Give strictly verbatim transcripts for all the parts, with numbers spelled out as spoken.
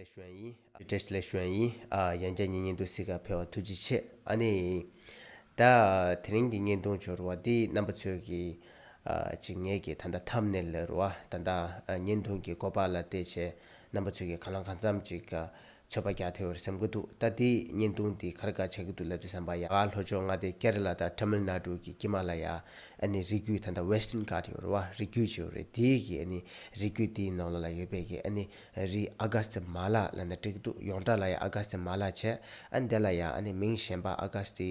ལེགས་ཞུ་ཡིན། བཀྲ་ཤིས་བདེ་ལེགས་ཞུ་ཡིན། ཨ་ཡང་བསྐྱར་ངའི་བརྙན་ཐུང་གཟིགས་ག་ཕེབས་པ་ཐུགས་རྗེ་ཆེ། ཨ་ནི། ད་དེ་རིང་གི་བརྙན་ཐུང་འབྱོར་བ་འདི་རྣམ་པ་ཚོས་ཀྱི་ཨ་ཅིག་ངའི་གི་ད་ལྟ་ཐམ་ནེལ་ལ་རུ་བ་ད་ལྟ་ཨ་བརྙན་ཐུང་གི་སྒོ་པར་ལ་བལྟས་བྱས་རྣམ་པ་ཚོས་ཀྱི་གང་ལ་གང་འཚམ་ཅིག་ཨ་ཚོད་པ་རྒྱག་ཐུབ་ཡོད་རེད་བསམ་གྱི་འདུག་ད་འདི་བརྙན་ཐུང་འདི་ག་རེ་ག་ཆགས་ཀྱི་འདུག་ལབ་དུས་ཙམ་པ་ཡ་ལྷོ་ཕྱོགས་མངའ་སྡེ་ཀེ་ར་ལ་དང་ཏ་མིལ་ནཱ་ཌུ་གི་དཀྱིལ་མ་ལ་ཡ་ཨ་ནི་རི་རྒྱུད་ད་ལྟ་ཝེ་སི་ཊརན་གྷ་ཊི་ཡོད་རེད་བ། རི་རྒྱུད་ཅིག་ཡོད་རེད། དེའི་གི་ཨ་ནི་རི་རྒྱུད་དེའི་ནང་ལོགས་ལ་ཡོད་པའི་གི་ཨ་ནི་རི་ཨ་ག་སྟི་མ་ལ་ལབ་ན་འགྲིག་གི་འདུག་ཡོངས་གྲགས་ལ་ཡ་ཨ་ག་སྟི་མ་ལ་བྱས། ཨ་ནི་དེ་ལ་ཡ་ཨ་ནི་མིང་གཞན་པ་ཨ་ག་སྟི་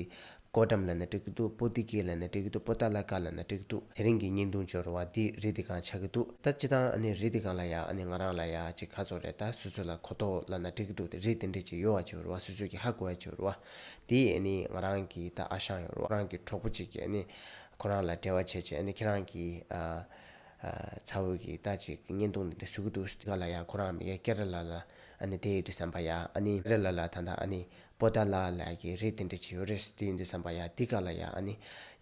ཀོ་ཏམ་ལབ་ན་འགྲིག་གི་འདུག་པོ་ཏི་ཀི་ལབ་ན་འགྲིག་གི་འདུག་པོ་ཏ་ལ་ཀ་ལབ་ན་འགྲིག་གི་འདུག་དེ་རིང་གི་བརྙན་ཐུང་འབྱོར་བ་འདི་རི་འདི་སྒང་ཆགས་ཀྱི་འདུག་ད་སྤྱིར་བཏང་ཨ་ནི་རི་འདི་སྒང་ལ་ཡ་ཨ་ནི་ང་རང་ལ་ཡ་ཅིག་ག་ཚོད་རེད། ད་སོ་སོ་ལ་གོ་རྟོགས་ལབ་ན་འགྲིག་གི་འདུག་དེ་རི་དེ་འདྲས་ཅིག་ཡོད་པ་ཅིག་ཡོད་རེད་བ། སོ་སོས་ཀྱི་ཧ་གོ་ཡ་ཅིག་ཡོད་རེད་བ། དེ་ཨ་ནི་ང་རང་གི་ད་ཨ་ཞང་ཡོད་རེད་བ། ཁོ་རང་གི་གྲོགས་པོ་ཅིག་གིས་ཨ་ནི་ཁོ་རང་ལ་འབྲེལ་བ་བྱས་བྱས་ཨ་ནི་ཁྱེད་རང་གི་ཨ་ཨ་ཚ་བོ་གི་ད་ཅིག་བརྙན་ཐུང་འདི་འདྲ་བཟོ་གི་འདུག་དེ་ག་ལ་ཡ་ཁོ་རང་མི་ཀེ་ར་ལ་ལ་ཨ་ནི་བསྡད་ཡོད་དུས་ཙམ་པ་ཡ་ཨ་ནི་ཀེ་ར་ལ་ལ་ད་ད་ཨ་ནི་པོ་ཏ་ལ་ལ་གི་རི་དེ་འདྲ་ཅིག་ཡོད་རེད། དེ་ཡིན་དུས་ཙམ་པ་ཡ་དེ་ག་ལ་ཡ་ཨ་ནི་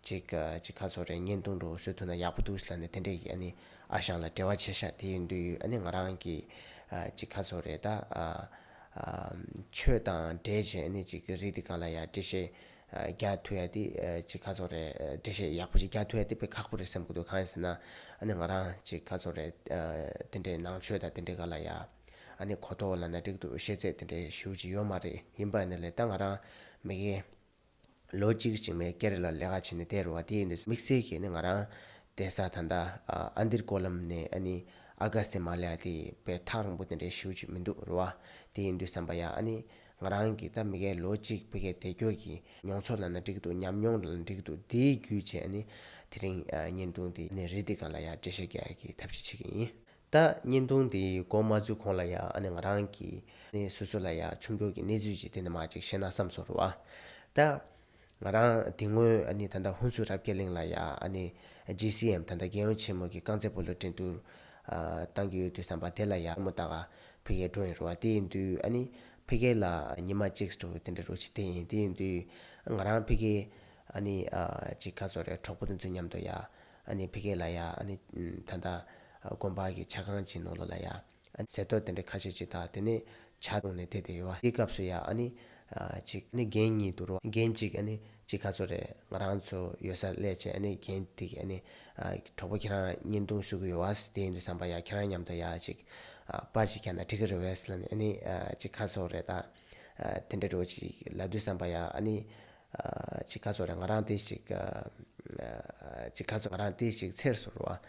ཅིག་ཨ་ཅིག་ག་ཚོད་རེད། བརྙན་ཐུང་འདྲ་བཟོ་ཐུབ་ན་ཡག་པོ་འདུག་ལབ་ནས་དེ་འདྲས་ཀྱི་ཨ་ནི་ཨ་ཞང་ལ་འབྲེལ་བ་བྱས་ཤག་དེ་ཡིན་དུས་ཨ་ནི་ང་རང་གི་ཨ་ཅིག་ག་ཚོད་རེད། ད་ཨ་ཨ་ཆོས་དང་འབྲེལ་བྱས་ཨ་ནི་ཅིག་རི་དེ་ག་ལ་ཡ་འགྲེལ་བཤད་ཨ་རྒྱག་ཐུབ་ཡ་དེ་ཨ་ཅིག་ག་ཚོད་རེད། འགྲེལ་བཤད་ཡག་པོ་ཅིག་རྒྱག་ཐུབ་ཡ་དེ་དཔེ་ཁག་པོ་རེད་བསམ་གྱི་འདུག་གང་ཡིན་ཟེར་ན་ཨ་ནི་ང་རང་ཅིག་ག་ཚོད་རེད། ཨ་དེ་འདྲའི་ནང་ཆོས་དང་དེ་འདྲའི་ག་ལ་ཡ་ཨ་ནི་གོ་རྟོགས་ལབ་ན་འགྲིག་འདུག་ཤེས་ཚད་དེ་འདྲའི་ཞེ་པོ་ཅིག་ཡོད་མ་རེད། ཡིན་པ་ནི་ལས་ད་ང་རང་མི་རྒན་ལོ་གཅིག་ཅིག་མའི་ཀེ་ར་ལ་ལས་ཀ་བྱས་ནས་བསྡད་རེད་བ། དེ་ཡིན་དུས་དམིགས་བསལ་གྱིས་ནི་ང་རང་བསྡད་ས་ད་ལྟ་ཨ་ཨན་དིར་ཀོ་ལམ་ནས་ཨ་ནི་ཨ་ག་སྟི་མ་ལ་ཡ་དེ་དཔེ་ཐག་རིང་པོ་དེ་འདྲའི་ཞེ་པོ་ཅིག་མི་འདུག་རེད་བ། དེ་ཡིན་དུས་ཙམ་པ་ཡ་ཨ་ནི་ང་རང་གིས་ད་མི་རྒན་ལོ་གཅིག་ཕ་གིར་བསྡད་རྒྱུ་གི་མྱོང་ཚོར་ལབ་ན་འགྲིག་འདུག་ཉམས་མྱོང་ལབ་ན་འགྲིག་འདུག་དེའི་བརྒྱུད་བྱས་ཨ་ནི་དེ་རིང་ཨ་བརྙན་ཐུང་དེ་ཨ་ནི་རི་དེ་སྒང་ལ་ཡ་འགྲེལ་བཤད་རྒྱག་ཡ་གི་ཐབས་ཤེས་བྱེད་ཀྱི་ཡིན། ད་བརྙན་ཐུང་འདི་འགོ་མ་བཙུགས་གོང་ལ་ཡ་ཨ་ནི་ང་རང་གིས་ཨ་ནི་སོ་སོ་ལ་ཡ་ཆུང་ཆུང་གི་གནས་ཚུལ་ཅིག་དེ་འདྲ་མ་ཅིག་བཤད་ན་བསམ་སོང་རེད་བ། ད་ང་རང་དེ་སྔོན་ཨ་ནི་ད་ལྟ་ཧུན་སུར་རབ་རྒྱས་གླིང་ལ་ཡ་ཨ་ནི་ཇི་སི་ཨེམ་ད་ལྟ་རྒྱལ་ཡོངས་ཆེན་མོ་གི་རྐང་རྩེད་སྤོ་ལོ་འགྲན་བསྡུར་ཨ་བཏང་གི་ཡོད་དུས་ཙམ་པ་དེ་ལ་ཡ་མོ་ད་ག་ཕ་གིར་འགྲོ་ཡིན་རེད་བ། དེ་ཡིན་དུས་ཨ་ནི་ཕ་གི་ལ་ཉི་མ་གཅིག་འགྲོ་གི་དེ་འདྲ་རོ་ཅིག་དེ་ཡིན། དེ་ཡིན་དུས་ང་རང་ཕ་གི་ཨ་ནི་ཨ་ཅིག་ག་ཚོད་རེད། གྲོགས་པོ་དེ་ཚོ་མཉམ་དུ་ཡ་ཨ་ནི་ཕ་གི་ལ་ཡ་ཨ་ནི་ད་ལྟ་དགོན་པ་གི་ཇ་ཁང་གི་ནང་ལོགས་ལ་ཡ་ཨ་ནི་ཟས་ཏོག་དེ་འདྲ་ཁ་ཤས་ཅིག་དང་དེ་ནས་ཇ་འཐུང་ནས་བསྡད་བསྡད་ཡོད་བ། དེའི་སྐབས་སུ་ཡ་ཨ་ནི་ཨ་ཅིག་ཨ་ནི་རྒན་གཉིས་འདུག་རོ། རྒན་གཅིག་ཨ་ནི་ཅིག་ག་ཚོད་རེད། ང་རང་ཚོ་ཡོད་སར་སླེབས་བྱས་ཨ་ནི་རྒན་དེ་གིས་ཨ་ནི་ཨ་གྲོགས་པོ་ཁྱེད་རང་བརྙན་ཐུང་བཟོ་གི་ཡོད་བ། དེ་ཡིན་དུས་ཙམ་པ་ཡ་ཁྱེད་རང་མཉམ་དུ་ཡ་ཅིག་ཨ་པར་ཅིག་རྒྱག་ན་འགྲིག་གི་རེད་བས་ལབ་ནས་ཨ་ནི་ཨ་ཅིག་ག་ཚོད་རེད། ད་ཨ་དེ་འདྲ་འདྲ་བོ་ཅིག་ལབ་དུས་ཙམ་པ་ཡ་ཨ་ནི་ཨ་ཅིག་ག་ཚོད་རེད། ང་རང་དེ་ཅིག་ཨ་ཅིག་ག་ཚོད་ང་རང་དེ་ཅིག་འཚེར་སོང་རེད་བ།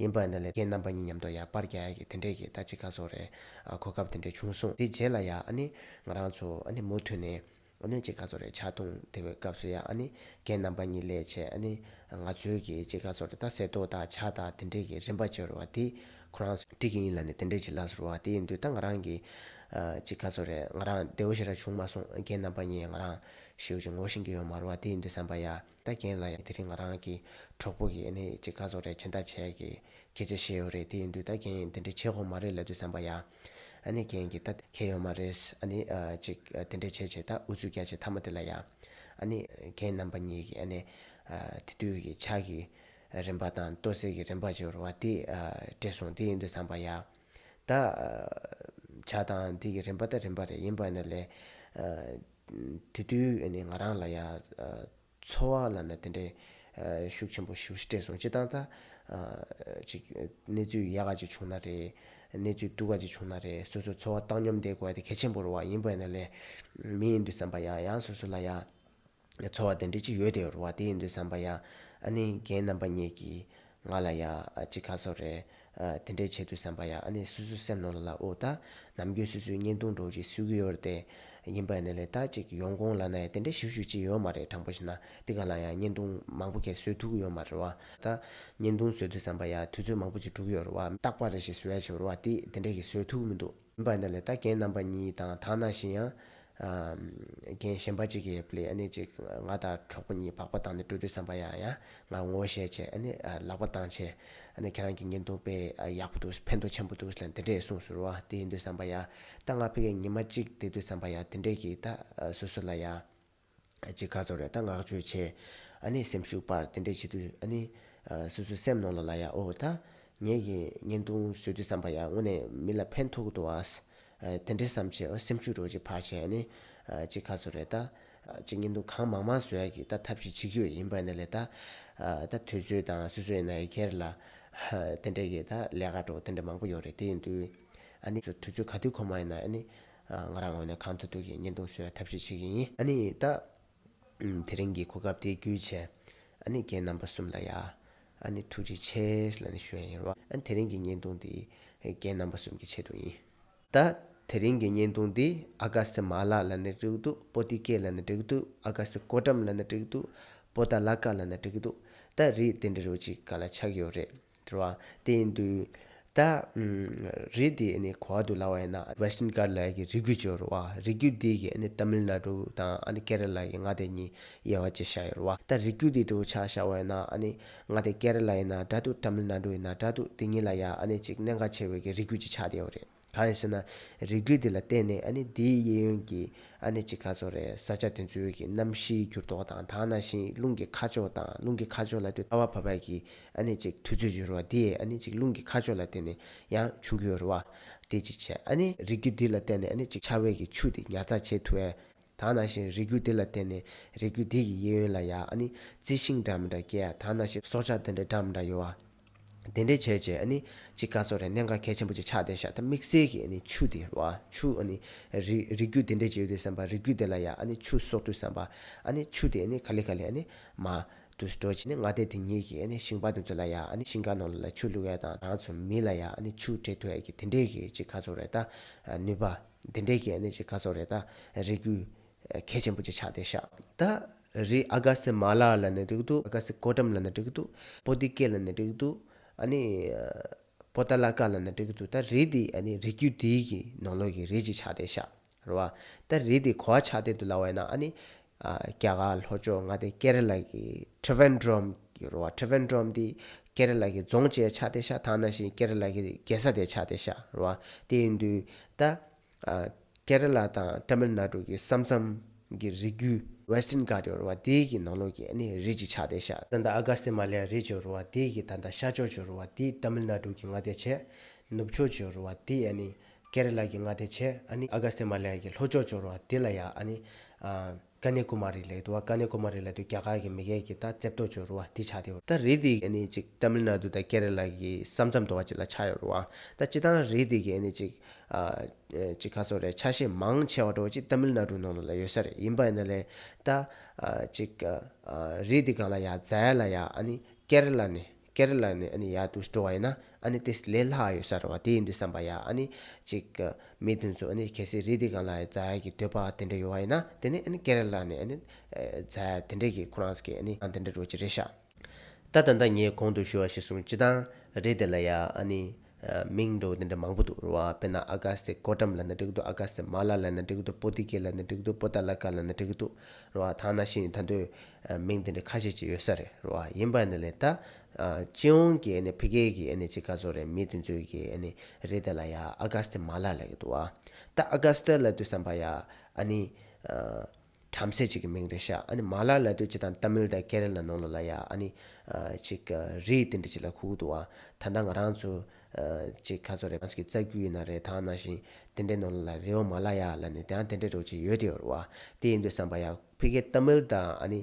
ཡིན་པ་ཡིན་ན་ལས་རྒན་རྣམ་པ་གཉིས་མཉམ་དུ་ཡ་པར་རྒྱག་ཡ་གི་དེ་འདྲས་ཀྱི་ད་ཅིག་ག་ཚོད་རེད། ཨ་གོ་སྐབས་དེ་འདྲས་བྱུང་སོང་། དེ་རྗེས་ལ་ཡ་ཨ་ནི་ང་རང་ཚོ་ཨ་ནི་མུ་མཐུད་ནས་ཨ་ནི་ཅིག་ག་ཚོད་རེད། ཇ་འཐུང་བསྡད་པའི་སྐབས་སུ་ཡ་ཨ་ནི་རྒན་རྣམ་པ་གཉིས་སླེབས་བྱས་ཨ་ནི་ང་ཚོའི་གི་ཅིག་ག་ཚོད་རེད། ད་ཟས་ཏོག་དང་ཇ་དང་དེ་འདྲས་ཀྱི་རིམ་པ་བྱས་རེད་བ། དེ་ཁོ་རང་ཚོ་འགྲིག་གི་ཡིན་ལབ་ནས་དེ་འདྲས་ཅིག་ལབ་སོང་རེད་བ། དེ་ཡིན་དུས་ད་ང་རང་གི་ཨ་ཅིག་ག་ཚོད་རེད། ང་རང་བདེ་པོ་ཞེ་དྲག་བྱུང་མ་སོང་། རྒན་རྣམ་པ་གཉིས་ང་རང་ཞེ་པོ་ཅིག་ངོ་ཤེས་ཀྱི་ཡོད་མ་རེད་བ། དེ་ཡིན་དུས་ཙམ་པ་ཡ་ད་རྒན་ལ་ཡ་དེ་རིང་ང་རང་གི་གྲོགས་པོ་གིས་ཨ་ནི་ཅིག་ག་ཚོད་རེད། སྦྱིན་བདག་བྱས་ཀྱི་སྐད་ཆ་བཤད་ཡོད་རེད། དེ་ཡིན་དུས་ད་རྒན་དེ་འདྲ་བྱེད་དགོས་མ་རེད་ལབ་དུས་ཙམ་པ་ཡ་ཨ་ནི་རྒན་གྱིས་ད་ཁྱད་ཡོད་མ་རེད། ཨ་ནི་ཨ་ཅིག་ཨ་དེ་འདྲ་བྱས་བྱས་ད་ཨུ་ཚུགས་རྒྱག་བྱས་མཐའ་མ་དེ་ལ་ཡ་ཨ་ནི་རྒན་རྣམ་པ་གཉིས་ཀྱིས་ཨ་ནི་ཨ་དེ་དུས་ཀྱི་ཇ་གི་རིམ་པ་དང་ལྟོ་ཟས་ཀྱི་རིམ་པ་བྱས་རེད་བ། དེ་ཨ་སྤྲད་སོང་། དེ་ཡིན་དུས་ཙམ་པ་ཡ་ད་ཨ་ཇ་དང་དེ་གི་རིམ་པ་ད་རིམ་པ་རེད། ཡིན་པ་ཡིན་ན་ལས་ཨ་དེ་དུས་ཨ་ནི་ང་རང་ལ་ཡ་ཨ་ཚོར་བ་ལབ་ན་དེ་འདྲའི་ཨ་ཤུགས་ཆེན་པོ་ཞེ་པོ་ཅིག་སྤྲད་སོང་། སྤྱིར་བཏང་ད་ཨ་ཅིག་གནས་ཚུལ་ཡག་ག་ཅིག་བྱུང་ན་རེད། གནས་ཚུལ་སྡུག་ག་ཅིག་བྱུང་ན་རེད། སོ་སོ་ཚོར་བ་བཏང་སྙོམས་བསྡད་དགོས་པ་དེ་གལ་ཆེན་པོ་རེད་བ། ཡིན་པ་ཡིན་ན་ལས་མི་ཡིན་དུས་ཙམ་པ་ཡ་ཡང་སོ་སོ་ལ་ཡ་ཚོར་བ་དེ་འདྲ་ཅིག་ཡོད་དེ་རེད་བ། དེ་ཡིན་དུས་ཙམ་པ་ཡ་ཨ་ནི་རྒན་རྣམ་པ་གཉིས་ཀྱིས་ང་ལ་ཡ་ཨ་ཅིག་ག་ཚོད་རེད། ཨ་དེ་འདྲས་བྱེད་དུས་ཙམ་པ་ཡ་ཨ་ནི་སོ་སོའི་སེམས་ནང་ལ་ཨོ་ད་ནམ་རྒྱུན་སོ་སོའི་བརྙན་ཐུང་འདྲ་བོ་ཅིག་བཟོ་གི་ཡོད་རེད་དེ། ཡིན་པ་ཡིན་ན་ལས་ད་ཅིག་ཡོང་ཁུངས་ལབ་ན་ཡ་དེ་འདྲས་ཞེ་པོ་ཅིག་ཡོད་མ་རེད། དྲང་པོ་བཤད་ན་དེ་ག་ལ་ཡ་བརྙན་ཐུང་མང་པོ་གས་བཟོ་ཐུབ་ཀྱི་ཡོད་མ་རེད་བ། ད་བརྙན་ཐུང་བཟོ་དུས་ཙམ་པ་ཡ་དུས་ཚོད་མང་པོ་ཅིག་འགྲོ་གི་ཡོད་རེད་བ། རྟག་པར་རེ་ཞིག་བཟོ་ཡ་ཅིག་ཡོད་རེད་བ། དེ་དེ་འདྲས་ཀྱི་བཟོ་ཐུབ་ཀྱི་མི་འདུག་ཡིན་པ་ཡིན་ན་ལས་ད་རྒན་རྣམ་པ་གཉིས་དང་ད་ནང་བཞིན་ཡང་ཨ་རྒན་གཞན་པ་གཅིག་གིས་ཨ་ནི་ཅིག་ང་དང་གྲོགས་པོ་གཉིས་སྦག་སྦག་བཏང་ནས་འགྲོ་དུས་ཙམ་པ་ཡང་ཡང་ང་ངོ་ཤེས་བྱས་ཨ་ནི་ཨ་ལག་པ་བཏང་བྱས་ཨ་ནི་ཁྱེད་རང་གི་བརྙན་ཐུང་དཔེ་ཡག་པོ་འདུག་ཕན་ཐོགས་ཆེན་པོ་འདུག་ལབ་དེ་འདྲས་གསུངས་སོང་བ། དེ་ཡིན་དུས་ཙམ་པ་ཡང་ད་ང་ཕ་གིར་ཉི་མ་གཅིག་བསྡད་དུས་ཙམ་པ་ཡང་དེ་འདྲས་ཀྱི་ད་སོ་སོ་ལ་ཡང་ཅིག་ག་ཚོད་རེད། ད་བསྔགས་བརྗོད་བྱས་ཨ་ནི་སེམས་ཤུགས་སྤར་དེ་འདྲས་བྱེད་དུས་ཨ་ནི་ཨ་སོ་སོའི་སེམས་ནང་ལ་ལ་ཡ་ཨོ་ད་ངེད་ཀྱི་བརྙན་ཐུང་བཟོ་དུས་ཙམ་པ་ཡ་དངོས་གནས་མི་ལ་ཕན་ཐོགས་ཀྱི་འདུག་ཨ། ཨ་དེ་འདྲའི་བསམ་བྱས་ཨོ་སེམས་ཤུགས་རོ་ཅིག་འཕར་བྱས་ཨ་ནི་ཨ་ཅིག་ག་ཟེར་རེད་ད། ཨ་ཅིག་བརྙན་ཐུང་གང་མང་མང་བཟོ་ཡ་གི་ད་ཐབས་ཤེས་བྱེད་ཀྱི་ཡོད། ཡིན་པ་ནི་ལས་ད་ཨ་ད་དུས་ཚོད་དང་སོ་སོ་ཡིན་ན་ཡི་ཁྱེར་ལ་ཨ་དེ་འདྲའི་གི་ད་ལས་ཀ་འགྲོ་དེ་འདྲ་མང་པོ་ཡོད་རེད། དེ་ཡིན་དུས་ཨ་ནི་དུས་ཚོད་ག་དུས་ཁོམ་ཡིན་ན་ཨ་ནི་ཨ་ང་རང་ངོས་ནས་གང་ཐུབ་ཐུབ་ཀྱི་བརྙན་ཐུང་བཟོ་ཡ་ཐབས་ཤེས་བྱེད་ཀྱི་ཡིན། ཨ་ནི་ད། ཨུམ། དེ་རིང་གི་གོ་སྐབས་དེ་བརྒྱུད་བྱས། ཨ་ནི་རྒན་རྣམ་པ་གསུམ་ལ་ཡ། ཨ་ནི་ཐུགས་རྗེ་ཆེ་ལབ་ནས་ཞུ་ཡ་ཡིན་རོ། ཨ་ནི་དེ་རིང་གི་བརྙན་ཐུང་འདི་རྒན་རྣམ་པ་གསུམ་གྱི་ཆེད་དུ་ཡིན། ད། དེ་རིང་གི་བརྙན་ཐུང་འདི་ཨ་ག་སྟེ་མ་ལ་ལབ་ནས་འགྲིག་འདུག་པོ་ཏི་ཀེ་ལབ་ནས་འགྲིག་འདུག་ཨ་ག་སྟེ་ཀོ་ཏམ་ལབ་ནས་འགྲིག་འདུག་པོ་ཏ་ལ་ཀ་ལབ་ནས་འགྲིག་འདུག་ད་རི་དེ་འདྲ་རོ་ཅིག་ག་ལ་ཆགས་ཡོད་རེད། རེད་བ། དེ་ཡིན་དུས། ད། ཨུམ། རི་དེ་ཨ་ནི་ག་བ་འདུག་ལབ་པ་ཡིན་ན་ཝེ་སྟན་གྷ་ཊ་ལབ་ཡ་གི་རི་རྒྱུད་ཅིག་ཡོད་རེད་བ། རི་རྒྱུད་དེ་གི་ཨ་ནི་ཏ་མིལ་ནཱ་ཌུ་དང་ཨ་ནི་ཀེ་ར་ལ་གི་མངའ་སྡེ་གཉིས་དབྱེ་བ་ཕྱེ་བཞག་ཡོད་རེད་བ། ད་རི་རྒྱུད་དེ་འདྲ་བོ་ཆ་བཞག་པ་ཡིན་ན་ཨ་ནི་མངའ་སྡེ་ཀེ་ར་ལ་ཡིན་ན་འདྲ་འདུག་ཏ་མིལ་ནཱ་ཌུ་ཡིན་ན་འདྲ་འདུག་དེ་གཉིས་ལ་ཡ་ཨ་ནི་ཅིག་གནད་འགག་ཆེ་བའི་གི་རི་རྒྱུད་ཅིག་ཆགས་བསྡད་ཡོད་རེད། གང་ཡིན་ཟེར་ན། རི་རྒྱུད་དེ་ལ་བརྟེན་ནས་ཨ་ནི་དེའི་གཡས་གཡོན་གྱི་ཨ་ནི་ཅིག་ག་ཟེར་རེད། ས་ཆ་དེ་ཚོའི་གི་གནམ་གཤིས་འགྱུར་ལྡོག་དང་དེ་ནང་བཞིན་རླུང་གི་ཁ་ཕྱོགས་དང་རླུང་གི་ཁ་ཕྱོགས་ལབ་དུས་ལྟ་བ་བབས་པའི་གི་ཨ་ནི་ཅིག་དུས་ཚོད་ཡོད་རེད་བ། དེ་ཨ་ནི་ཅིག་རླུང་གི་ཁ་ཕྱོགས་ལ་བརྟེན་ནས་ཡང་བྱུང་གི་ཡོད་རེད་བ། དེ་ཅིག་བྱས་ཨ་ནི་རི་རྒྱུད་དེ་ལ་བརྟེན་ནས་ཨ་ནི་ཅིག་ཆར་པའི་གི་ཆུ་དེ་ཉར་ཚགས་བྱེད་ཐུབ་ཡ། དེ་ནང་བཞིན་རི་རྒྱུད་དེ་ལ་བརྟེན་ནས་རི་རྒྱུད་དེ་གི་གཡས་གཡོན་ལ་ཡ་ཨ་ནི་རྩི་ཤིང་འདྲ་མི་འདྲ་སྐྱེ་ཡ། དེ་ནང་བཞིན་སྲོག་ཆགས་དེ་འདྲ་འདྲ་མི་འདྲ་ཡོད་བ། དེ་འདྲ་བྱས་བྱས་ཨ་ནི་ཅིག་ག་ཟེར་རེད། གནད་འགག་གལ་ཆེན་པོ་ཅིག་ཆགས་བསྡད་ཤག་ད་དམིགས་བསལ་གྱི་ཨ་ནི་ཆུ་དེ་རེད་བ། ཆུ་ཨ་ནི་རི་རི་རྒྱུད་དེ་འདྲ་ཅིག་ཡོད་དུས་ཙམ་པ་རི་རྒྱུད་དེ་ལ་ཡ་ཨ་ནི་ཆུ་གསོག་དུས་ཙམ་པ་ཨ་ནི་ཆུ་དེ་ཨ་ནི་ག་ལེ་ག་ལེ་ཨ་ནི་མར་དུ་འགྲོ་བྱས་ནས་མངའ་སྡེ་དེ་གཉིས་ཀྱི་ཨ་ནི་ཞིང་པ་དེ་ཚོ་ལ་ཡ་ཨ་ནི་ཤིང་ཁ་ནང་ལ་ཆུ་བླུག་ཡ་དང་རང་ཚོ་མི་ལ་ཡ་ཨ་ནི་ཆུ་སྤྲད་ཐུབ་ཡ་གི་དེ་འདྲའི་གི་ཅིག་ག་ཟེར་རེད། ད་ནུས་པ་དེ་འདྲའི་གི་ཨ་ནི་ཅིག་ག་ཟེར་རེད། ད་རི་རྒྱུད་གལ་ཆེན་པོ་ཅིག་ཆགས་བསྡད་ཤག་ད་རི་ཨ་ག་སྟེ་མ་ལ་ལབ་ནས་འགྲིག་འདུག་ཨ་ག་སྟེ་ཀོ་ཏམ་ལབ་ནས་འགྲིག་འདུག་པོ་ཏི་ཀེ་ལབ་ནས་འགྲིག་འདུག་ཨ་ནི་པོ་ཏ་ལ་ཀ་ལབ་ནས་འགྲིག་འདུག་ད་རི་དེ་ཨ་ནི་རི་རྒྱུད་དེའི་གི་ནང་ལོགས་ཀྱི་རི་ཅིག་ཆགས་བསྡད་ཤག་རེད་བ། ད་རི་དེ་ག་བ་ཆགས་བསྡད་འདུག་ལབ་པ་ཡིན་ན་ཨ་ནི་ཨ་རྒྱ་གར་ལྷོ་ཕྱོགས་མངའ་སྡེ་ཀེ་ར་ལ་གི་ཏྲི་ཝན་ཌམ་གི་རེད་བ། ཏྲི་ཝན་ཌམ་དེ་ཀེ་ར་ལ་གི་རྫོང་ཅིག་ཆགས་བསྡད་ཤག་དེ་ནང་བཞིན་ཀེ་ར་ལ་གི་རྒྱལ་ས་དེ་ཆགས་བསྡད་ཤག་རེད་བ། དེ་ཡིན་དུས་ད། ཨ་ཀེ་ར་ལ་དང་ཏ་མིལ་ནཱ་ཌུ་གི་ས་མཚམས་ཀྱི་རི་རྒྱུད་ཝེ་སྟན་གྷ་ཊ་ཡོད་རེད་བ། དེའི་གི་ནང་ལོགས་ཀྱི་ཨ་ནི་རི་ཅིག་ཆགས་བསྡད་ཤག་ད་ལྟ་ཨ་ག་སྟེ་མ་ལ་ཡ་རི་ཅིག་ཡོད་རེད་བ། དེའི་གི་ད་ལྟ་ཤར་ཕྱོགས་ཅིག་ཡོད་རེད་བ། དེ་ཏ་མིལ་ནཱ་ཌུ་གི་མངའ་སྡེ་བྱས། ནུབ་ཕྱོགས་ཅིག་ཡོད་རེད་བ། དེ་ཨ་ནི་ཀེ་ར་ལ་གི་མངའ་སྡེ་བྱས། ཨ་ནི་ཨ་ག་སྟེ་མ་ལ་ཡ་གི་ལྷོ་ཕྱོགས་ཅིག་ཡོད་རེད་བ། དེ་ལ་ཡ་ཨ་ནི་ཨ། ཀ་ནི་ཡ་ཀུ་མ་རི་ལབ་འདུག་བ། ཀ་ནི་ཡ་ཀུ་མ་རི་ལབ་དུས་རྒྱ་གར་གྱི་མི་སྒེར་གྱི་ད་རྩེ་ཏོག་ཅིག་ཡོད་རེད་བ། དེ་ཆགས་བསྡད་ཡོད། ད་རི་དེ་ཨ་ནི་ཅིག་ཏ་མིལ་ནཱ་ཌུ་དང་ཀེ་ར་ལ་གི་ས་མཚམས་འདྲ་བ་ཅིག་ལ་ཆགས་ཡོད་རེད་བ། ད་སྤྱིར་བཏང་རི་དེ་གི་ཨ་ནི་ཅིག་ཨ་ཅིག་ག་ཟེར་རེད། ཆ་ཤས་མང་ཆེ་བ་འདྲ་བ་ཅིག་ཏ་མིལ་ནཱ་ཌུ་ནང་ལོགས་ལ་ཡོད་ས་རེད། ཡིན་པ་ཡིན་ན་ལས་ད་ཨ་ཅིག་ཨ་རི་དེ་སྒང་ལ་ཡ་འཛེག་ཡ་ལ་ཡ་ཨ་ནི་ཀེ་ར་ལ་ནས་ཀེ་ར་ལ་ནས་ཨ་ནི་ཡར་དུ་འགྲོ་བ་ཡིན་ན་ཨ་ནི་དེ་ལས་ལྷག་ཡོད་ས་རེད་བ། དེ་ཡིན་དུས་ཙམ་པ་ཡ་ཨ་ནི་ཅིག་མི་དེ་ཚོ་ཨ་ནི་གལ་སྲིད་རི་དེ་སྒང་ལ་འཛེག་ཡ་གི་འདོད་པ་དེ་འདྲ་ཡོད་བ་ཡིན་ན་དེ་ནི་ཨ་ནི་ཀེ་ར་ལ་ནས་ཨ་ནི་འཛེག་ཡ་དེ་འདྲ་གི་ཁོ་རང་གི་ཨ་ནི་དེ་འདྲ་འགྲོ་གི་རེད་ཤག་ད་ད་ལྟ་ངས་གོང་དུ་ཞུས་པ་ཞིག་སོང་། སྤྱིར་བཏང་རི་དེ་ལ་ཡ་ཨ་ནི་མིང་འདྲ་བོ་དེ་འདྲ་མང་པོ་འདུག་རེད་བ། དཔེར་ན་ཨ་ག་སྟེ་ཀོ་ཏམ་ལབ་ན་འགྲིག་འདུག་ཨ་ག་སྟེ་མ་ལ་ལབ་ན་འགྲིག་འདུག་པོ་ཏི་ཀེ་ལབ་ན་འགྲིག་འདུག་པོ་ཏ་ལ་ཀ་ལབ་ན་འགྲིག་འདུག་རེད་བ། ད་ནང་བཞིན་ད་དུང་མིང་དེ་འདྲ་ཁ་ཤས་ཅིག་ཡོད་ས་རེད། རེད་བ། ཡིན་པ་ནི་ལས་ད་སྤྱི་ཡོངས་ཀྱི་ཨ་ནི་ཕ་གི་གི་ཨ་ནི་ཅིག་ག་ཟེར་རེད། མི་དེ་ཚོའི་གི་ཨ་ནི་རི་དེ་ལ་ཡ་ཨ་ག་སྟེ་མ་ལ་ལབ་ཀྱི་འདུག་བ། ད་ཨ་ག་སྟེ་ལབ་དུས་ཙམ་པ་ཡ་ཨ་ནི་བྲམ་ཟེ་ཅིག་གི་མིང་རེད་ཤག་ཨ་ནི་མ་ལ་ལབ་དུས་སྤྱིར་བཏང་ཏ་མིལ་དང་ཀེ་ར་ལ་ནང་ལོགས་ལ་ཡ་ཨ་ནི་ཅིག་རི་དེ་འདྲ་ཅིག་ལ་གོ་གི་འདུག་བ། ད་ལྟ་ང་རང་ཚོ་ཅིག་ག་ཟེར་རེད། ང་ཚོ་གི་རྩ་རྒྱུད་ཡིན་ན་རེད། ད་ནང་བཞིན་དེ་འདྲའི་ནང་ལོགས་ལ་རི་བོ་མ་ལ་ཡ་ལབ་ནས་དེ་ཡང་དེ་འདྲའི་འདྲ་བོ་ཅིག་ཡོད་དེ་ཡོད་རེད་བ། དེ་ཡིན་དུས་ཙམ་པ་ཡ་ཕ་གིའི་ཏ་མིལ་དང་ཨ་ནི་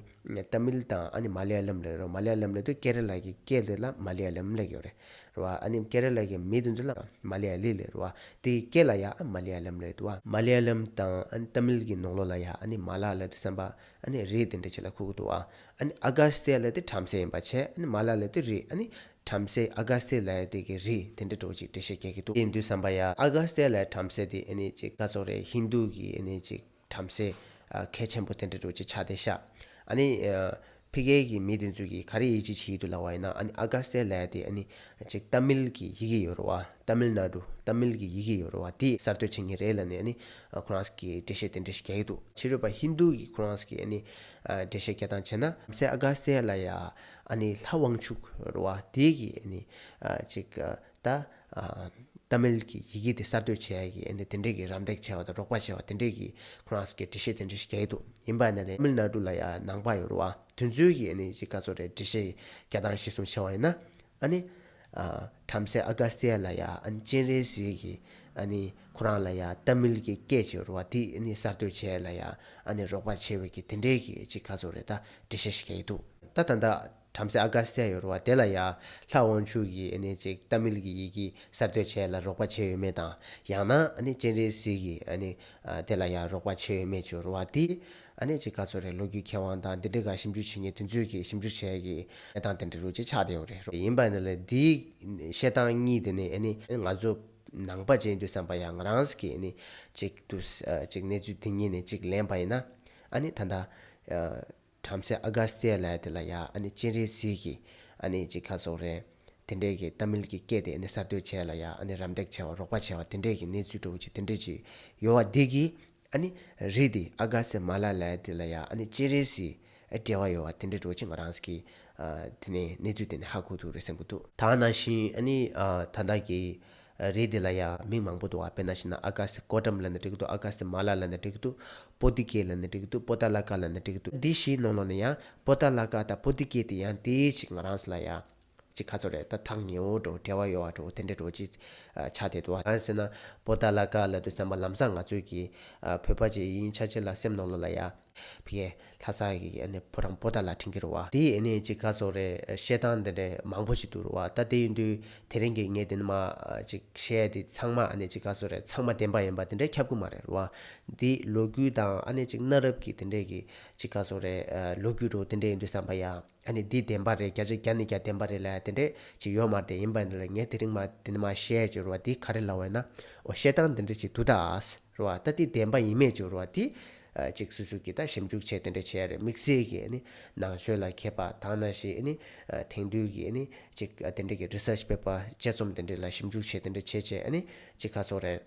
ཏ་མིལ་དང་ཨ་ནི་མ་ལ་ཡ་ལམ་ལབ་ཡོད་རེད། མ་ལ་ཡ་ལམ་ལབ་དུས་ཀེ་ར་ལ་གི་ཀེ་དེ་ལ་མ་ལ་ཡ་ལམ་ལབ་ཀྱི་ཡོད་རེད། རེད་བ། ཨ་ནི་ཀེ་ར་ལ་གི་མི་དེ་ཚོ་ལ་མ་ལ་ཡ་ལི་ལབ་རེད་བ། དེ་ཀེ་ལ་ཡ་མ་ལ་ཡ་ལམ་ལབ་འདུག་བ། མ་ལ་ཡ་ལམ་དང་ཨ་ནི་ཏ་མིལ་གི་ནང་ལོགས་ལ་ཡ་ཨ་ནི་མ་ལ་ལབ་དུས་ཙམ་པ་ཨ་ནི་རི་དེ་འདྲ་ཅིག་ལ་གོ་གི་འདུག་བ། ཨ་ནི་ཨ་ག་སྟེ་ལབ་དུས་བྲམ་ཟེ་ཡིན་པ་བྱས། ཨ་ནི་མ་ལ་ལབ་དུས་རི། ཨ་ནི་བྲམ་ཟེ་ཨ་ག་སྟེ་ལབ་ཡ་དེ་གི་རི་དེ་འདྲ་འདྲ་བོ་ཅིག་འགྲེལ་བཤད་རྒྱག་གི་འདུག་དེ་ཡིན་དུས་ཙམ་པ་ཡ་ཨ་ག་སྟེ་ལབ་ཡ་བྲམ་ཟེ་དེ་ཨ་ནི་ཅིག་ག་ཟེར་རེད། ཧིན་དུ་གི་ཨ་ནི་ཅིག་བྲམ་ཟེ་ཨ་གལ་ཆེན་པོ་དེ་འདྲ་འདྲ་བོ་ཅིག་ཆགས་བསྡད་ཤག་ཨ་ནི་ཨ་ཕ་གི་གི་མི་དེ་ཚོ་གིས་ག་རེ་ཡིད་ཆེས་བྱེད་ཀྱི་འདུག་ལབ་པ་ཡིན་ན། ཨ་ནི་ཨ་ག་སྟེ་ལབ་ཡ་དེ་ཨ་ནི་ཅིག་ཏ་མིལ་གི་ཡི་གེ་ཡོད་རེད་བ། ཏ་མིལ་ནཱ་ཌུ་ཏ་མིལ་གི་ཡི་གེ་ཡོད་རེད་བ། དེ་གསར་གཏོད་བྱེད་མཁན་རེད་ལབ་ནས་ཨ་ནི་ཁོ་རང་གིས་འགྲེལ་བཤད་དེ་འདྲ་ཞིག་རྒྱག་གི་འདུག་ཕྱི་རོལ་པ་ཧིན་དུ་གིས་ཁོ་རང་གིས་ཨ་ནི་ཨ་འགྲེལ་བཤད་རྒྱག་སྟངས་བྱས་ན། བྲམ་ཟེ་ཨ་ག་སྟེ་ལབ་ཡ་ཨ་ནི་ལྷ་དབང་ཕྱུག་རེད་བ། དེ་གིས་ཨ་ནི་ཨ་ཅིག་ཨ་ད་ཨ་ཏ་མིལ་གྱི་ཡི་གེ་དེ་གསར་གཏོད་བྱས་ཡ་གི་ཨ་ནི་དེ་འདྲས་ཀྱི་རམ་འདེགས་བྱས་པ་དང་རོགས་པ་བྱས་པ་དེ་འདྲས་ཀྱི་ཁོ་རང་ཚོ་གི་འགྲེལ་བཤད་དེ་འདྲས་ཞིག་རྒྱག་གི་འདུག་ཡིན་པ་ནི་ལས་ཏ་མིལ་ནཱ་ཌུ་ལ་ཡ་ནང་པ་ཡོད་རེད་བ། དེ་ཚོའི་གི་ཨ་ནི་ཅིག་ག་ཟེར་རེད། འགྲེལ་བཤད་རྒྱག་སྟངས་གཞིར་བཟུང་བྱས་པ་ཡིན་ན། ཨ་ནི་ཨ་བྲམ་ཟེ་ཨ་ག་སྟེ་ལབ་ཡ་ཨ་ནི་སྤྱན་རས་གཟིགས་ཀྱི་ ཨ་ནི་ཁོ་རང་ལ་ཡ་ཏ་མིལ་གྱི་སྐད་ཅིག་ཡོད་རེད་བ། དེ་ཨ་ནི་གསར་གཏོད་བྱས་ལ་ཡ་ཨ་ནི་རོགས་པ་བྱས་པའི་གི་དེ་འདྲའི་གི་ཅིག་ག་ཟེར་རེད། ད་འགྲེལ་བཤད་ཞིག་རྒྱག་གི་འདུག་ད་ད་ལྟ་བྲམ་ཟེ་ཨ་ག་སི་ཏི་ཡ་ཡོད་རེད་བ། དེ་ལ་ཡ་ལྷ་དབང་ཕྱུག་གིས་ཨ་ནི་ཅིག་ཏ་མིལ་གྱི་ཡི་གེ་གསར་གཏོད་བྱས་ལ་རོགས་པ་བྱས་ཡོད་མེད་དང་། ཡང་ན་ཨ་ནི་སྤྱན་རས་གཟིགས་ཀྱིས་ཨ་ནི་ཨ་དེ་ལ་ཡ་རོགས་པ་བྱས་ཡོད་མེད་ཅིག་ཡོད་རེད་བ། དེ་ཨ་ནི་ཅིག་ག་ཟེར་རེད། ལོ་རྒྱུས་མཁས་དབང་དང་འདི་འདྲའི་སྒང་ཞིབ་འཇུག་བྱེད་མཁན་དེ་ཚོས་ཀྱིས་ཞིབ་འཇུག་བྱས་ཀྱི་གནས་སྟངས་དེ་འདྲ་རུ་ཅིག་ཆགས་བསྡད་ཡོད་རེད། ཡིན་པ་ཡིན་ན་ལས་འདིའི་བཤད་སྟངས་གཉིས་དེ་ནི་ཨ་ནི་ང་ཚོ་ནང་པ་ཅན་དུས་ཙམ་པ་ཡ་ང་རང་གིས་ཨ་ནི་ཅིག་ཏུ་ཅིག་གནས་ཚུལ་དེ་གཉིས་ནས་ཅིག་ལེན་པ་ཡིན་ན། ཨ་ནི་ད་ལྟ་བྲམ་ཟེ་ཨ་ག་སི་ཏི་ཡ་ལབ་ཡ་དེ་ལ་ཡ་ཨ་ནི་སྤྱན་རས་གཟིགས་ཀྱིས་ཨ་ནི་ཅིག་ག་ཟེར་རེད། དེ་འདྲའི་གི་ཏ་མིལ་གྱི་སྐད་དེ་ཨ་ནི་གསར་གཏོད་བྱས་ལ་ཡ་ཨ་ནི་རམ་འདེགས་བྱས་པ་རོགས་པ་བྱས་པ་དེ་འདྲའི་གི་གནས་ཚུལ་འདྲ་བོ་ཅིག་དེ་འདྲའི་ཅིག་ཡོད་པ་འདི་གིས། ཨ་ནི་རི་དེ་ཨ་ག་སི་མ་ལ་ལབ་ཡ་དེ་ལ་ཡ་ཨ་ནི་སྤྱན་རས་གཟིགས་འབྲེལ་བ་ཡོད་པ་དེ་འདྲའི་འདྲ་བོ་ཅིག་ང་རང་གིས་ཨ་དེ་ནས་གནས་ཚུལ་དེ་ནས་ཧ་གོ་ཐུབ་རེད་བསམ་གྱི་འདུག་ད་ནང་བཞིན་ཨ་ནི་ཨ་ད་ལྟ་གི་རི་དེ་ལ་ཡ་མིང་མང་པོ་འདུག་བ། དཔེར་ན་བཤད་ན་ཨ་ག་སི་ཀོ་ཏམ་ལབ་ན་འགྲིག་གི་འདུག་ཨ་ག་སི་མ་ལ་ལབ་ན་འགྲིག་གི་འདུག་པོ་ཏི་ཀེ་ལབ་ན་འགྲིག་གི་འདུག་པོ་ཏ་ལ་ཀ་ལབ་ན་འགྲིག་གི་འདུག་འདི་བཞིའི་ནང་ལོགས་ནས་ཡང་པོ་ཏ་ལ་ཀ་དང་པོ་ཏི་ཀེ་དེ་ཡང་དེའི་ཅིག་ང་རང་ཚོ་ལ་ཡ་ཅིག་ག་ཚོད་རེད། ད་ཐག་ཉེ་བོ་འདྲ་བོ་འབྲེལ་བ་ཡོད་པ་འདྲ་བོ་དེ་འདྲ་འདྲ་བོ་ཅིག་ཨ་ཆགས་བསྡད་འདུག་ཨ་ཟེར་ན་པོ་ཏ་ལ་ཀ་ལབ་དུས་ཙམ་པ་ལམ་སང་ང་ཚོས་ཀྱི་ཨ་བོད་པ་ཅིག་ཡིན་ཆ་ཅིག་ལ་སེམས་ནང་ལོགས་ལ་ཡ་ཕ་གིའི་ལྷ་ས་གི་ཨ་ནི་ཕོ་བྲང་པོ་ཏ་ལ་དྲན་གྱི་རེད་བ། དེ་ཨ་ནི་ཅིག་ག་ཚོད་རེད། བཤད་སྟངས་དེ་འདྲ་མང་པོ་ཞིག་འདུག་རེད་བ། ད་དེ་ཡིན་དུས་དེ་རིང་གི་ངས་དེ་ནི་མ་ཅིག་བཤད་དེ་ཚང་མ་ཨ་ནི་ཅིག་ག་ཚོད་རེད། ཚང་མ་བདེན་པ་ཡིན་པ་དེ་འདྲ་ཁྱབ་ཀྱི་མ་རེད་རེད་བ། འདི་ལོ་རྒྱུས་དང་ཨ་ནི་ཅིག་གནའ་རབས་ཀྱི་དེ་འདྲ་གི་ཅིག་ག་ཚོད་རེད། ལོ་རྒྱུས་འདྲ་བོ་དེ་འདྲ་ཡིན་དུས་ཙམ་པ་ཡ། ཨ་ནི་འདི་བདེན་པ་རེད། བརྒྱ་ཆ་བརྒྱ་ནས་བརྒྱ་བདེན་པ་རེད་ལབ་ཡ་དེ་འདྲས་ཅིག་ཡོད་མ་རེད་དེ། ཡིན་པ་ཡིན་ན་ལ་ངས་དེ་རིང་མ་དེ་ནི་མ་བཤད་ཡ་ཅིག་ཡོད་རེད་བ། འདི་ག་རེ་ལབ་པ་ཡིན་ན། འོ་བཤད་སྟངས་དེ་འདྲས་ཅིག་འདུག་ད་ཨ་ཟེར་རེད་བ། ད་འདི་བདེན་པ་ཡིན་མེད་ཅིག་ཡོད་རེད་བ། འདི་ཨ་ཅིག་སོ་སོ་གིས་ད་ཞིབ་འཇུག་བྱས་དེ་འདྲས་བྱས་ཡ་རེད། དམིགས་བསལ་གྱི་ཨ་ནི་ནང་ཆོས་ལ་མཁས་པ་དང་ནང་བཞིན་ཨ་ནི་ཨ་དེང་དུས་ཀྱི་ཨ་ནི་ཅིག་ཨ་དེ་འདྲས་ཀྱི་རི་སར་ཆི་པེ་པར་དཔྱད་རྩོམ་དེ་འདྲས་ལ་ཞིབ་འཇུག་བྱས་དེ་འདྲས་བྱས་བྱས་ཨ་ནི་ཅིག་ག་ཚོད་རེད།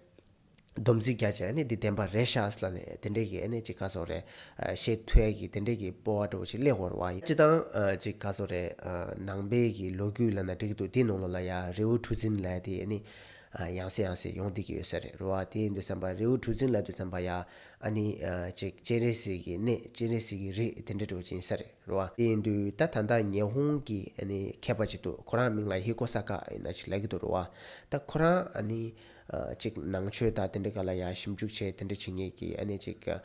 སྡོམ་རྩིས་རྒྱག་བྱས་ཨ་ནི་འདི་བདེན་པ་རེད་ཤག་ལབ་ནས་དེ་འདྲས་ཀྱི་ཨ་ནི་ཅིག་ག་ཚོད་རེད། ཨ་བཤད་ཐུབ་ཡ་གི་དེ་འདྲས་ཀྱི་སྤོབས་པ་འདྲ་བོ་ཞིག་སླེབས་ཡོད་རེད་བ། སྤྱིར་བཏང་ཨ་ཅིག་ག་ཚོད་རེད། ཨ་ནང་པའི་གི་ལོ་རྒྱུས་ལབ་ན་འགྲིག་གི་འདུག་དེའི་ནང་ལོགས་ལ་ཡ་རི་བོ་གྲུ་འཛིན་ལབ་ཡ་དེ་ཨ་ནི་ཨ་ཡང་སེ་ཡང་སེ་ཡོང་བསྡད་ཀྱི་ཡོད་ས་རེད་རེད་བ། དེ་ཡིན་དུས་ཙམ་པ་རི་བོ་གྲུ་འཛིན་ལབ་དུས་ཙམ་པ་ཡ་ཨ་ནི་ཨ་ཅིག་སྤྱན་རས་གཟིགས་ཀྱི་གནས། སྤྱན་རས་གཟིགས་ཀྱི་རི་དེ་འདྲས་འདྲ་བོ་ཅིག་ཡིན་ས་རེད་རེད་བ། དེ་ཡིན་དུས་ད་ད་ལྟ་ཉི་ཧོང་གི་ཨ་ནི་མཁས་པ་ཅིག་འདུག་ཁོ་རང་མིང་ལ་ཧི་ཀོ་ས་ཀ་ཡིན་ན་ཅིག་ལབ་ཀྱི་འདུག་རེད་བ། ད་ཁོ་རང་ཨ་ནི་ཨ་ཅིག་ནང་ཆོས་དང་དེ་འདྲ་སྒང་ལ་ཡ་ཞིབ་འཇུག་བྱས་དེ་འདྲ་བྱེད་མཁན་གྱི་ཨ་ནི་ཅིག་ཨ་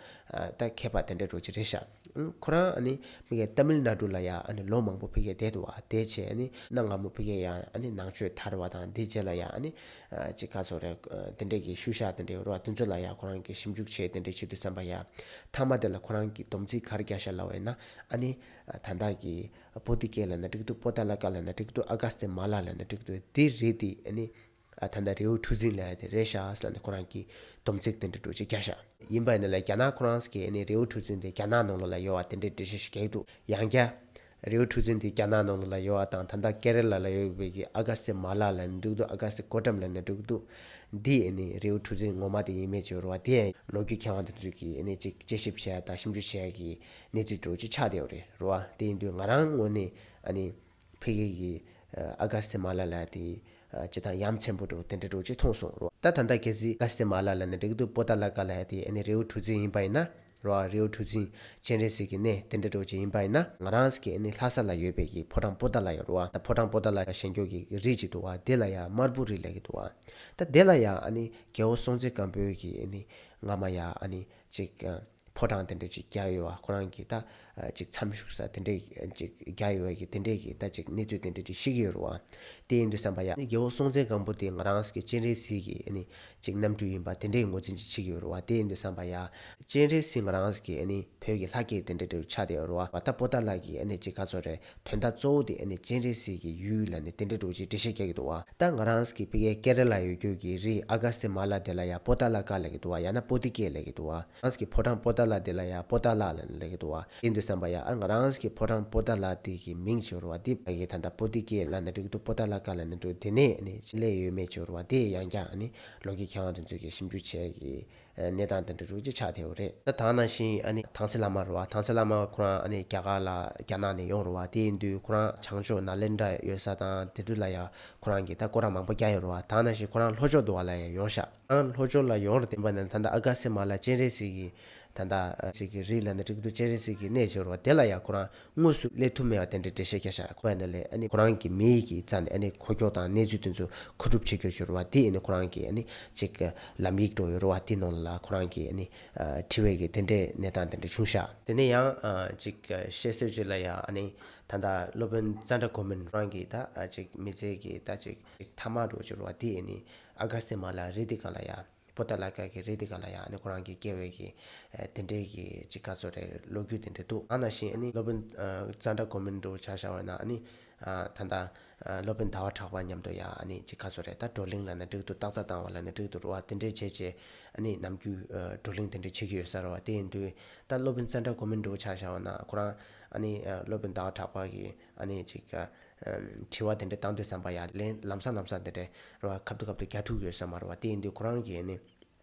ད་མཁས་པ་དེ་འདྲ་འདྲ་བོ་ཅིག་རེད་ཤག་ཨང་། ཁོ་རང་ཨ་ནི་ཕ་གིའི་ཏ་མིལ་ནཱ་ཌུ་ལ་ཡ་ཨ་ནི་ལོ་མང་པོ་ཕ་གིར་བསྡད་འདུག་བ། བསྡད་བྱས་ཨ་ནི་གནའ་སྔ་མོ་ཕ་གིར་ཡ་ཨ་ནི་ནང་ཆོས་དར་བ་དང་དེ་རྗེས་ལ་ཡ་ཨ་ནི་ཨ་ཅིག་ག་ཚོད་རེད། ཨ་དེ་འདྲས་ཀྱི་ཤུལ་བཞག་དེ་འདྲས་རེད་བ། དེ་ཚོ་ལ་ཡ་ཁོ་རང་གིས་ཞིབ་འཇུག་བྱས་དེ་འདྲས་བྱེད་དུས་ཙམ་པ་ཡ་མཐའ་མ་དེ་ལ་ཁོ་རང་གིས་སྡོམ་རྩིས་ག་རེ་བརྒྱབ་ཤག་ལབ་པ་ཡིན་ན། ཨ་ནི་ཨ་ད་ལྟ་གི་པོ་ཏི་ཀེ་ལབ་ན་འགྲིག་འདུག་པོ་ཏ་ལ་ཀ་ལབ་ན་འགྲིག་འདུག་ཨ་ག་སི་ཏི་མ་ལ་ལབ་ན་འགྲིག་འདུག་དེ་རི་དེ་ཨ་ནི་ཨ་ད་ལྟ་རི་བོ་གྲུ་འཛིན་ལབ་ཡ་དེ་རེད་ཤག་ལབ་ནས་ཁོ་རང་གིས་སྡོམ་རྩིས་དེ་འདྲ་འདྲ་བོ་ཅིག་བརྒྱབ་ཤག་ཡིན་པ་ཡིན་ན་ལ་རྒྱ་ནག་ཁོ་རང་གིས་ཨ་ནི་རི་བོ་གྲུ་འཛིན་དེ་རྒྱ་ནག་ནང་ལོགས་ལ་ཡོད་པ་དེ་འདྲའི་འགྲེལ་བཤད་ཞིག་བརྒྱབ་འདུག་ཡང་བསྐྱར། རི་བོ་གྲུ་འཛིན་དེ་རྒྱ་ནག་ནང་ལོགས་ལ་ཡོད་པ་དང་ད་ལྟ་ཀེ་ར་ལ་ལ་ཡོད་པའི་གི་ཨ་ག་སི་ཏི་མ་ལ་ལབ་ན་འགྲིག་འདུག་ཨ་ག་སི་ཏི་ཀོ་ཏམ་ལབ་ན་འགྲིག་འདུག་འདི་ཨ་ནི་རི་བོ་གྲུ་འཛིན་ངོ་མ་དེ་ཡིན་མེད་ཅིག་ཡོད་རེད་བ། དེ་ལོ་རྒྱུས་མཁས་དབང་དེ་ཚོས་ཀྱིས་ཨ་ནི་ཅིག་དཔྱད་ཞིབ་བྱས་དང་ཞིབ་འཇུག་བྱས་ཀྱི་གནས་ཚུལ་འདྲ་བོ་ཅིག་ཆགས་བསྡད་ཡོད་རེད་རེད་བ། དེ་ཡིན་དུས་ང་རང་ངོས་ནས་ཨ་ནི་ཕ་གི་གི་ཨ་ག་སི་ཏི་མ་ལ་ལབ་ཡ་དེ་ཨ་སྤྱིར་བཏང་ཡ་མཚན་པོ་འདྲ་བོ་དེ་འདྲ་འདྲ་བོ་ཅིག་མཐོང་སོང་རེད་བ། ད་ད་ལྟ་གལ་སྲིད་ཨ་ག་སི་ཏི་མ་ལ་ལབ་ན་འགྲིག་འདུག་པོ་ཏ་ལ་ཀ་ལབ་ཡ་དེ་ཨ་ནི་རི་བོ་གྲུ་འཛིན་ཡིན་པ་ཡིན་ན། རེད་བ། རི་བོ་གྲུ་འཛིན་སྤྱན་རས་གཟིགས་ཀྱི་གནས་དེ་འདྲ་འདྲ་བོ་ཅིག་ཡིན་པ་ཡིན་ན། ང་རང་ཚོ་གི་ཨ་ནི་ལྷ་ས་ལ་ཡོད་པའི་གི་ཕོ་བྲང་པོ་ཏ་ལ་ཡོད་རེད་བ། ད་ཕོ་བྲང་པོ་ཏ་ལ་ཞེས་འབོད་ཀྱི་རི་ཅིག་འདུག་བ། དེ་ལ་ཡ་དམར་པོ་རི་ལབ་ཀྱི་འདུག་བ། ད་དེ་ལ་ཡ་ཨ་ནི་རྒྱལ་པོ་སྲོང་བཙན་སྒམ་པོའི་གི་ཨ་ནི་སྔ་མ་ཡ་ཨ་ནི་ཅིག་ཨ་ཕོ་བྲང་དེ་འདྲ་ཅིག་བརྒྱབ་ཡོད་བ། ཁོ་རང་གི་ད་ཨ་ཅིག་མཚམས་བཞུགས་ས་དེ་འདྲ་ཅིག་བརྒྱབ་ཡོད་བ་གི་དེ་འདྲ་གི་ད་ཅིག་གནས་ཚུལ་དེ་འདྲ་ཅིག་ཤེས་ཀྱི་ཡོད་རེད་བ། དེ་ཡིན་དུས་ཙམ་པ་ཡ་ཨ་ནི་རྒྱལ་པོ་སྲོང་བཙན་སྒམ་པོ་དེ་ང་རང་ཚོ་གི་སྤྱན་རས་གཟིགས་ཀྱི་ཨ་ནི་ཅིག་རྣམ་སྤྲུལ་ཡིན་པ་དེ་འདྲའི་ངོས་འཛིན་ཅིག་བྱེད་ཀྱི་ཡོད་རེད་བ། དེ་ཡིན་དུས་ཙམ་པ་ཡ། སྤྱན་རས་གཟིགས་ང་རང་གི་ཨ་ནི་བོད་ཀྱི་ལྷ་སྐལ་དེ་འདྲ་འདྲ་ཆགས་བསྡད་ཡོད་རེད་བ། ད་པོ་ཏ་ལ་གི་ཨ་ནི་ཅིག་ག་ཚོད་རེད། དོན་དག་གཙོ་བོ་དེ་ཨ་ནི་སྤྱན་རས་གཟིགས་ཀྱི་ཡུལ་ལབ་ནས་དེ་འདྲ་འདྲ་ཅིག་འགྲེལ་བཤད་རྒྱག་གི་འདུག་བ། ད་ང་རང་གི་ཕ་གིའི་ཀེ་ར་ལ་ཡོད་རྒྱུ་གི་རི་ཨ་ག་སི་ཏི་མ་ལ་དེ་ལ་ཡ་པོ་ཏ་ལ་ཀ་ལབ་ཀྱི་འདུག་བ། ཡང་ན་པོ་ཏི་ཀེ་ལབ་ཀྱི་འདུག་བ། ང་རང་གི་ཕོ་བྲང་པོ་ཏ་ལ་དེ་ལ་ཡ་པོ་ཏ་ལ་ལབ་ནས་ལབ་ཀྱི་འདུག་བ། དེ་ཡིན་དུས་ཙམ་པ་ཡ་ཨ་ང་རང་གི་ཕོ་བྲང་པོ་ཏ་ལ་དེ་གི་མིང་ཅིག་ཡོད་རེད་བ། དེ་ཕ་གི་ད་ལྟ་པོ་ཏི་ཀེ་ལབ་ན་འགྲིག་འདུག་པོ་ཏ་ལ་ཀ་ལབ་ན་འགྲིག་དེ་ནས་ཨ་ནི་སླེབས་ཡོད་མེད་ཅིག་ཡོད་རེད་བ། དེ་ཡང་བསྐྱར་ཨ་ནི་ལོ་རྒྱུས་མཁས་དབང་དེ་ཚོས་ཀྱིས་ཞིབ་འཇུག་བྱས་ཀྱི་གནས་སྟངས་དེ་འདྲ་རུ་ཅིག་ཆགས་བསྡད་ཡོད་རེད། ད་ད་ནང་བཞིན་ཨ་ནི་དྭངས་གསལ་བླ་མ་རེད་བ། དྭངས་གསལ་བླ་མ་ཁོ་རང་ཨ་ནི་རྒྱ་གར་ལ་རྒྱ་ནག་ནས་ཡོང་རེད་བ། དེ་ཡིན་དུས་ཁོ་རང་བྱང་ཕྱོགས་ནཱ་ལེནྡྲ་ཡོད་ས་དང་དེ་དུས་ལ་ཡ་ཁོ་རང་གིས་ད་སྐོར་ར་མང་པོ་བརྒྱབ་ཡོད་རེད་བ། ད་ནང་བཞིན་ཁོ་རང་ལྷོ་ཕྱོགས་འདུག་བ་ལ་ཡ་ཡོང་ཤག་ཨ་ལྷོ་ཕྱོགས་ལ་ཡོང་རེད། བསྟན་པ་ནི་ད་ལྟ་ཨ་ག་སི་མ་ལ་སྤྱན་རས་གཟིགས་ཀྱི་ ད་ལྟ་ཅིག་གི་རི་ལབ་ན་འགྲིག་འདུག་སྤྱན་རས་གཟིགས་ཀྱི་གནས་ཅིག་ཡོད་རེད་བ། དེ་ལ་ཡང་ཁོ་རང་དངོས་སུ་སླེབས་ཐུབ་མེད་པ་དེ་འདྲའི་འགྲེལ་བཤད་བརྒྱབ་ཤག་ཁོ་ཡ་ནི་ལས་ཨ་ནི་ཁོ་རང་གི་མིའི་གི་རྩ་ནས་ཨ་ནི་ཁོ་ཁྱོག་དང་གནས་ཚུལ་དེ་ཚོ་མཁོ་སྒྲུབ་བྱེད་རྒྱུ་ཅིག་ཡོད་རེད་བ། དེ་ཨ་ནི་ཁོ་རང་གི་ཨ་ནི་ཅིག་ལམ་ཡིག་འདྲ་ཡོད་རེད་བ། དེ་ནང་ལ་ཁོ་རང་གི་ཨ་ནི་དྲི་བའི་གི་དེ་འདྲའི་གནས་སྟངས་དེ་འདྲ་བྱུང་ཤག་དེ་ནས་ཡང་ཅིག་བཤད་སྲོལ་ཅིག་ལ་ཡང་ཨ་ནི་ད་ལྟ་སློབ་དཔོན་ཙནྡྲ་གོ་མིན་རང་གི་ད་ཅིག་མི་ཚེ་གི་ད་ཅིག་ཅིག་ཐ་མ་འདྲ་ཅིག་ཡོད་རེད་བ། དེ་ཨ་ནི་ཨ་ག་སྟི་མ་ལ་རི་དེ་ག་ལ་ཡང་པོ་ཏ་ལ་ཀ་གི་རི་དེ་ག་ལ་ཡང་ཨ་ནི་ཁོ་རང་གི་སྐྱེ་བའི་གི་ཨ་དེ་འདྲའི་གི་ཅིག་ག་ཚོད་རེད་ལོ་རྒྱུས་དེ་འདྲ་འདུག་ཨ་ནང་བཞིན་ཨ་ནི་སློབ་དཔོན་ཨ་ཙནྡྲ་གོ་མིན་འདྲ་ཆ་བཞག་པ་ན་ཨ་ནི་ཨ་ད་ལྟ་ཨ་སློབ་དཔོན་ཟླ་བ་གྲགས་པ་མཉམ་དུ་ཡང་ཨ་ནི་ཅིག་ག་ཚོད་རེད་ད་བགྲོ་གླེང་ལབ་ན་འགྲིག་འདུག་སྟག་རྩེ་བཏང་བ་ལབ་ན་འགྲིག་འདུག་རེད་བ། དེ་འདྲའི་བྱས་བྱས་ཨ་ནི་ནམ་རྒྱུན་ཨ་བགྲོ་གླེང་དེ་འདྲ་བྱེད་ཀྱི་ཡོད་ས་རེད་བ། དེ་ཡིན་དུས་ད་སློབ་དཔོན་ཙནྡྲ་གོ་མིན་འདྲ་ཆ་བཞག་པ་ན་ཁོ་རང་ཨ་ནི་ཨ་སློབ་དཔོན་ཟླ་བ་གྲགས་པ་གི་ཨ་ནི་ཅིག་ཨ་དྲི་བ་དེ་འདྲ་བཏང་དུས་ཙམ་པ་ཡང་ལན་ལམ་སང་ལམ་སང་དེ་འདྲ་རེད་བ། ཁ་ཐུག་ཁ་ཐུག་རྒྱག་ཐུབ་ཡོད་ས་མ་རེད་བ། དེ་ཡིན་དུས་ཁོ་རང་གིས་ཨ་ནི་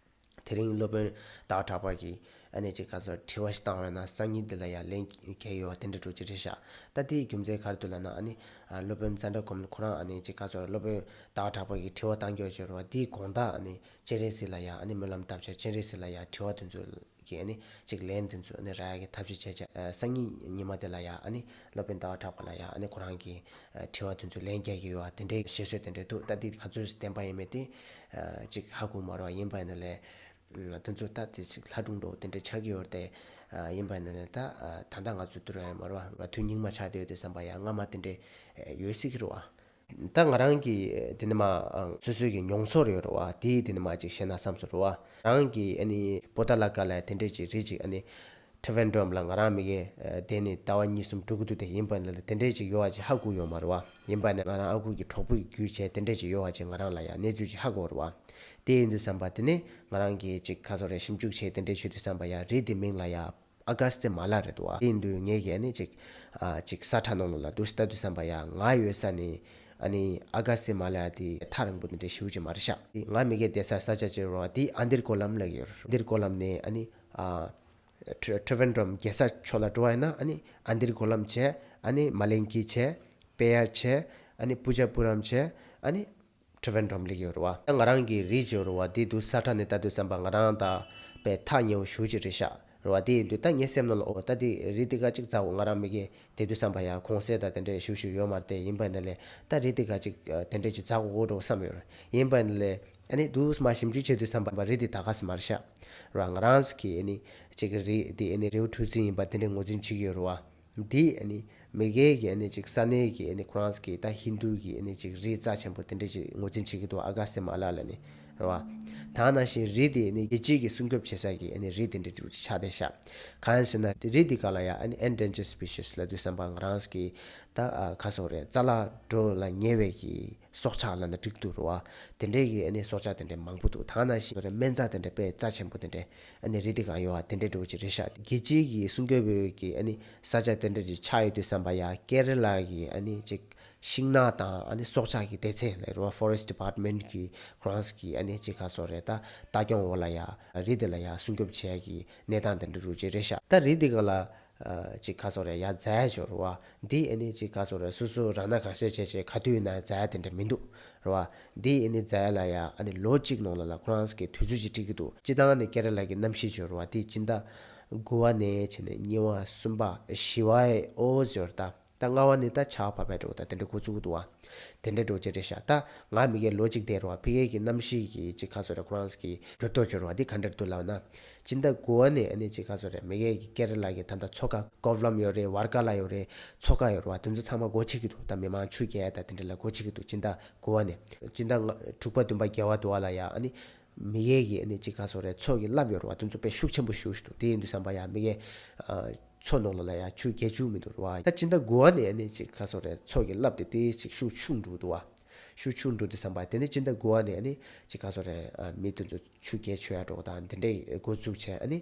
དེ་རིང་སློབ་དཔོན་ཟླ་བ་གྲགས་པ་གིས་ཨ་ནི་ཅིག་ག་ཚོད་དྲི་བ་ཞིག་བཏང་བ་ན་སང་ཉིན་དེ་ལ་ཡང་ལན་རྒྱག་ཡོད་བ་དེ་འདྲ་འདྲ་ཅིག་རེད་ཤག་ད་དེའི་རྒྱུ་མཚན་ག་རེ་འདུག་ལབ་ན་ཨ་ནི་ཨ་སློབ་དཔོན་ཙནྡྲ་གོ་མིན་ཁོ་རང་ཨ་ནི་ཅིག་ག་ཚོད་སློབ་དཔོན་ཟླ་བ་གྲགས་པ་གིས་དྲི་བ་བཏང་རྒྱུ་ཅིག་ཡོད་རེད་བ། དེའི་དགོང་དག་ཨ་ནི་སྤྱན་རས་གཟིགས་ལ་ཡང་ཨ་ནི་སྨོན་ལམ་བཏབ་བྱས་སྤྱན་རས་གཟིགས་ལ་ཡང་དྲི་བ་དེ་ཚོ་གི་ཨ་ནི་ཅིག་ལན་དེ་ཚོ་ཨ་ནི་རག་ཡ་གི་ཐབས་ཤེས་བྱས་བྱས། ཨ་སང་ཉིན་ཉི་མ་དེ་ལ་ཡང་ཨ་ནི་སློབ་དཔོན་ཟླ་བ་གྲགས་པ་ལ་ཡང་ཨ་ནི་ཁོ་རང་གི་ཨ་དྲི་བ་དེ་ཚོ་ལན་རྒྱག་གི་ཡོད་བ་དེ་འདྲའི་བཤད་སྲོལ་དེ་འདྲ་འདུག་ད་འདི་ག་ཚོད་བདེན་པ་ཡིན་མིན་དེ་ཨ་ཅིག་ཧ་གོ་མ་རེད་བ། ཡིན་པ་ཡིན་ན་ལས་ཨ་དེ་ཚོ་ད་དེ་ཅིག་ལྷ་སྒྲུང་འདྲ་བོ་དེ་འདྲ་ཆགས་ཀྱི་ཡོད་རེད་དེ། ཨ་ཡིན་པ་ཡིན་ན་ལས་ད་ཨ་ད་ལྟ་ང་ཚོ་དུས་རབས་ཡོད་མ་རེད་བ། དུས་སྙིགས་མ་ཆགས་བསྡད་ཡོད་དུས་ཙམ་པ་ཡང་སྔ་མ་དེ་འདྲ་ཡོད་སྲིད་ཀྱི་རེད་བ། ད་ང་རང་གི་དེ་ནི་མ་ཨ་སོ་སོའི་གི་མྱོང་ཚོར་ཡོད་རེད་བ། དེ་དེ་ནི་མ་ཅིག་བཤད་ན་བསམ་སོང་རེད་བ། རང་གི་ཨ་ནི་པོ་ཏ་ལ་ཀ་ལ་དེ་འདྲས་ཅིག་རི་ཅིག་ཨ་ནི་ཊི་རི་ཝན་ཌམ་ལ་ང་རང་མི་གི་ཨ་དེ་ནི་ཟླ་བ་གཉིས་གསུམ་འགྲོ་གི་འདུག་དེ་ཡིན་པ་ཡིན་ན་ལ་དེ་འདྲས་ཅིག་ཡོད་བ་ཅིག་ཧ་གོ་ཡོད་མ་རེད་བ། ཡིན་པ་ཡིན་ན་ང་རང་ཨ་ཁུ་གི་གྲོགས་པོ་ཡི་བརྒྱུད་བྱས་དེ་འདྲས་ཅིག་ཡོད་བ་ཅིག་ང་རང་ལ་ཡང་གནས་ཚུལ་ཅིག་ཧ་གོ་རེད་བ། དེ་ཡིན་དུས་ཙམ་པ་དེ་ནི་ང་རང་གི་ཅིག་ཁ་སོ་རེ་ཞིབ་འཇུག་བྱས་དེ་འདྲས་ཞུ་དུས་ཙམ་པ་ཡང་རི་དེ་མིང་ལ་ཡང་ཨ་ག་སྟི་མ་ལ་རེད་འདུག་བ། དེ་ཡིན་དུས་ངས་ཀྱིས་ཨ་ནི་ཅིག་ཨ་ཅིག་ས་ཁྲ་ནང་ལོགས་ལ་འདུག་ལྟ་དུས་ཙམ་པ་ཡང་ང་ཡོད་ས་ནས་ཨ་ནི་ཨ་ག་སྟི་མ་ལ་དེ་ཐག་རིང་པོ་དེ་འདྲ་ཞེ་པོ་ཅིག་མ་རེད་ཤག་དེ་ང་མི་གའི་བསྡད་ས་ས་ཆ་ཅིག་རེད་བ། དེ་ཨ་འདིར་ཀོ་ལམ་ལབ་ཀྱི་ཡོད་རེད། ཨ་འདིར་ཀོ་ལམ་ནས་ཨ་ནི་ཨ་ཊི་ཊི་རི་ཝན་ཌམ་རྒྱལ་ས་ཕྱོགས་ལ་འགྲོ་བ་ཡིན་ན་ཨ་ནི་ཨ་འདིར་ཀོ་ལམ་བྱས། ཨ་ནི་མ་ལེན་ཀི་བྱས། པེ་ཡར་བྱས། ཨ་ནི་པུ་ཇ་པུ་རམ་བྱས། ཨ་ནི་ཊི་རི་ཝན་ཌམ་སླེབས་ཡོད་རེད་བ། ད་ང་རང་གི་རི་ཅིག་ཡོད་རེད་བ། དེ་འདུག་ས་ཁྲ་ནས་ལྟ་དུས་ཙམ་པ་ང་རང་དང་དཔེ་ཐག་ཉེ་བོ་ཞེ་པོ་ཅིག་རེད་ཤག་རེད་བ། དེ་ཡིན་དུས་ད་ངའི་སེམས་ནང་ལ་ཨོ་ད་དེ་རི་དེ་ག་ཅིག་འཛེག་དགོས། ང་རང་མི་གའི་བསྡད་དུས་ཙམ་པ་ཡང་གུང་སེང་དང་དེ་འདྲས་ཞེ་པོ་ཅིག་ཡོད་མ་རེད་དེ། ཡིན་པ་ཡིན་ན་ལས་ད་རི་དེ་ག་ཅིག་དེ་འདྲས་ཅིག་འཛེག་དགོས་འདྲ་བསམ་ཡོད་རེད། ཡིན་པ་ཡིན་ན་ལས་ཨ་ནི་འདུག་སེ་མར་ཞིབ་འཇུག་བྱེད་དུས་ཙམ་པ་རི་དེ་ད་ག་སེ་མ་རེད་ཤག་རེད་བ། ང་རང་ཚོ་གི་ཨ་ནི་ཅིག་རི་དེ་ཨ་ནི་རི་བོ་གྲུ་འཛིན་ཡིན་པ་དེ་འདྲས་ངོས་འཛིན་བྱེད་ཀྱི་ཡོད་རེད་བ། འདི་ཨ་ནི་མི་སྒེར་གྱི་ཨ་ནི་ཅིག་ས་གནས་ཀྱི་ཨ་ནི་ཁོ་རང་ཚོ་གི་ད་ཧིན་རྡུ་གི་ཨ་ནི་ཅིག་རི་རྩ་ཆེན་པོ་དེ་འདྲ་ཅིག་ངོས་འཛིན་བྱེད་ཀྱི་འདུག་ཨ་ག་སྟི་མ་ལ་ལ་ནི་རེད་བ། ད་ནང་བཞིན་རི་དེ་ཨ་ནི་རྒྱལ་སྤྱི་གི་སྲུང་སྐྱོབ་བྱེད་ས་གི་ཨ་ནི་རི་དེ་འདྲ་ཅིག་ཆགས་བསྡད་ཤག་གང་ཡིན་ཟེར་ན་རི་དེ་ག་ལ་ཡ་ཨ་ནི་ཨེན་ཌེན་ཇར་སི་པི་ཤིས་ལབ་དུས་ཙམ་པ་ང་རང་ཚོ་གི་ད་ཨ་ག་ཟེར་དགོས་རེད། རྩ་བརླག་འགྲོ་ལ་ཉེ་བའི་གི་སྲོག་ཆགས་ལབ་ན་འགྲིག་འདུག་རེད་བ། དེ་འདྲའི་གི་ཨ་ནི་སྲོག་ཆགས་དེ་འདྲ་མང་པོ་འདུག་ད་ནང་བཞིན་སྨན་རྩྭ་དེ་འདྲ་དཔེ་རྩ་ཆེན་པོ་དེ་འདྲ་ཨ་ནི་རི་དེ་གང་ཡོད་བ་དེ་འདྲ་འདྲ་བོ་ཅིག་རེད་ཤག་རྒྱལ་སྤྱིའི་གི་སྲུང་སྐྱོབ་བོད་ཀྱི་ཨ་ནི་ས་ཆ་དེ་འདྲ་ཅིག་ཆགས་ཡོད་དུས་ཙམ་པ་ཡ་ཀེ་ར་ལ་གི་ཨ་ནི་ཅིག་ཤིང་ནགས་དང་ཨ་ནི་སྲོག་ཆགས་ཀྱི་སྡེ་ཚན་ལབ་རེད་བ། ཕོ་རེ་སི་ཊི་ཌི་པར་ཊི་མེན་ཊི་གི་ཁོ་རང་ཚོ་གི་ཨ་ནི་ཅིག་ག་ཟེར་དགོས་རེད། ད་ལྟ་སྐྱོང་འོག་ལ་ཡ་རི་དེ་ལ་ཡ་སྲུང་སྐྱོབ་བྱེད་ཡ་གི་གནས་སྟངས་དེ་འདྲ་འདྲ་བོ་ཅིག་རེད་ཤག་ད་རི་དེ་གང་ལ་ཨ་ཅིག་ག་ཟེར་དགོས་རེད། ཡ་འཛེག་ཡ་ཅིག་ཡོད་རེད་བ། འདི་ཨ་ནི་ཅིག་ག་ཟེར་དགོས་རེད། སོ་སོ་རང་ན་གང་ཤེས་བྱས་བྱས་ག་དུས་ཡིན་ན་འཛེག་ཡ་དེ་འདྲ་མི་འདུག་རེད་བ། འདི་ཨ་ནི་འཛེག་ཡ་ལ་ཡ་ཨ་ནི་ལོ་གཅིག་ནང་ལ་ལ་ཁོ་རང་ཚོ་གི་དུས་ཚོད་ཅིག་སྤྲད་ཀྱི་འདུག་སྤྱིར་བཏང་ནི་ཀེ་ར་ལ་གི་གནམ་གཤིས་ཅིག་ཡོད་རེད་བ། འདི་སྤྱི་ཟླ་དགུ་པ་ནས་བྱས་ནས་གཉིས་པ་གསུམ་པ་བཞི་པ་ཨོ་ཟེར་ད། ད་ལྔ་པ་ནས་ད་ཆར་པ་བབས་འགྲོ་ད་དེ་འདྲ་འགོ་བཙུགས་འདུག་བ། དེ་འདྲ་འགྲོ་ཅི་རེད་ཤག་ད་ང་མི་གའི་ལོ་གཅིག་བསྡད་རེད་བ། ཕ་གི་གི་གནམ་གཤིས་ཀྱི་ཅིག་ག་ཟེར་དགོས་རེད། ཁོ་རང་ཚོ་གི་འགྱུར་ལྡོག་ཅིག་ཡོད་རེད་བ། འདི་ག་འདྲ་འདུག་ལབ་ན། སྤྱི་ཟླ་དགུ་པ་ནས་ཨ་ནི་ཅིག་ག་ཟེར་དགོས་རེད། མི་གའི་གི་ཀེ་ར་ལ་གི་ད་ལྟ་མཚོ་ཁ་ཀོ་ཝ་ལམ་ཡོད་རེད། ཝར་ཀ་ལ་ཡོད་རེད། མཚོ་ཁ་ཡོད་རེད་བ། དེ་ཚོ་ཚང་མ་སྒོ་ཕྱེ་གི་འདུག་ད་མི་མང་ཆུ་རྐྱལ་ཡ་ད་དེ་འདྲ་ལ་སྒོ་ཕྱེ་གི་འདུག་སྤྱི་ཟླ་དགུ་པ་ནས། སྤྱི་ཟླ་ལྔ་དྲུག་པ་བདུན་པ་བརྒྱད་པ་འདུག་བ་ལ་ཡ་ཨ་ནི། མི་གའི་གི་ཨ་ནི་ཅིག་ག་ཟེར་དགོས་རེད། མཚོ་གི་རླབས་ཡོད་རེད་བ། དེ་ཚོ་དཔེ་ཤུགས་ཆེན་པོ་ཞེ་པོ་ཞིག་འདུག་དེ་ཡིན་དུས་ཙམ་པ་ཡ་མི་གའི་ཨ་མཚོ་ནང་ལོགས་ལ་ཡ་ཆུ་རྐྱལ་བཅུག་མི་འདུག་རེད་བ། ད་སྤྱི་ཟླ་དགུ་པ་ནས་ཨ་ནི་ཅིག་ག་ཟེར་དགོས་རེད། མཚོ་གི་རླབས་དེ་དེ་ཅིག་ཤུགས་ཆུང་འགྲོ་འདུག་བ། ཤུགས་ཆུང་འགྲོ་དུས་ཙམ་པ་དེ་ནས་སྤྱི་ཟླ་དགུ་པ་ནས་ཨ་ནི་ཅིག་ག་ཟེར་དགོས་རེད། ཨ་མི་དེ་ཚོ་ཆུ་རྐྱལ་མཆོད་ཡ་འགྲོ་དང་དེ་འདྲའི་འགོ་བཙུགས་བྱས། ཨ་ནི་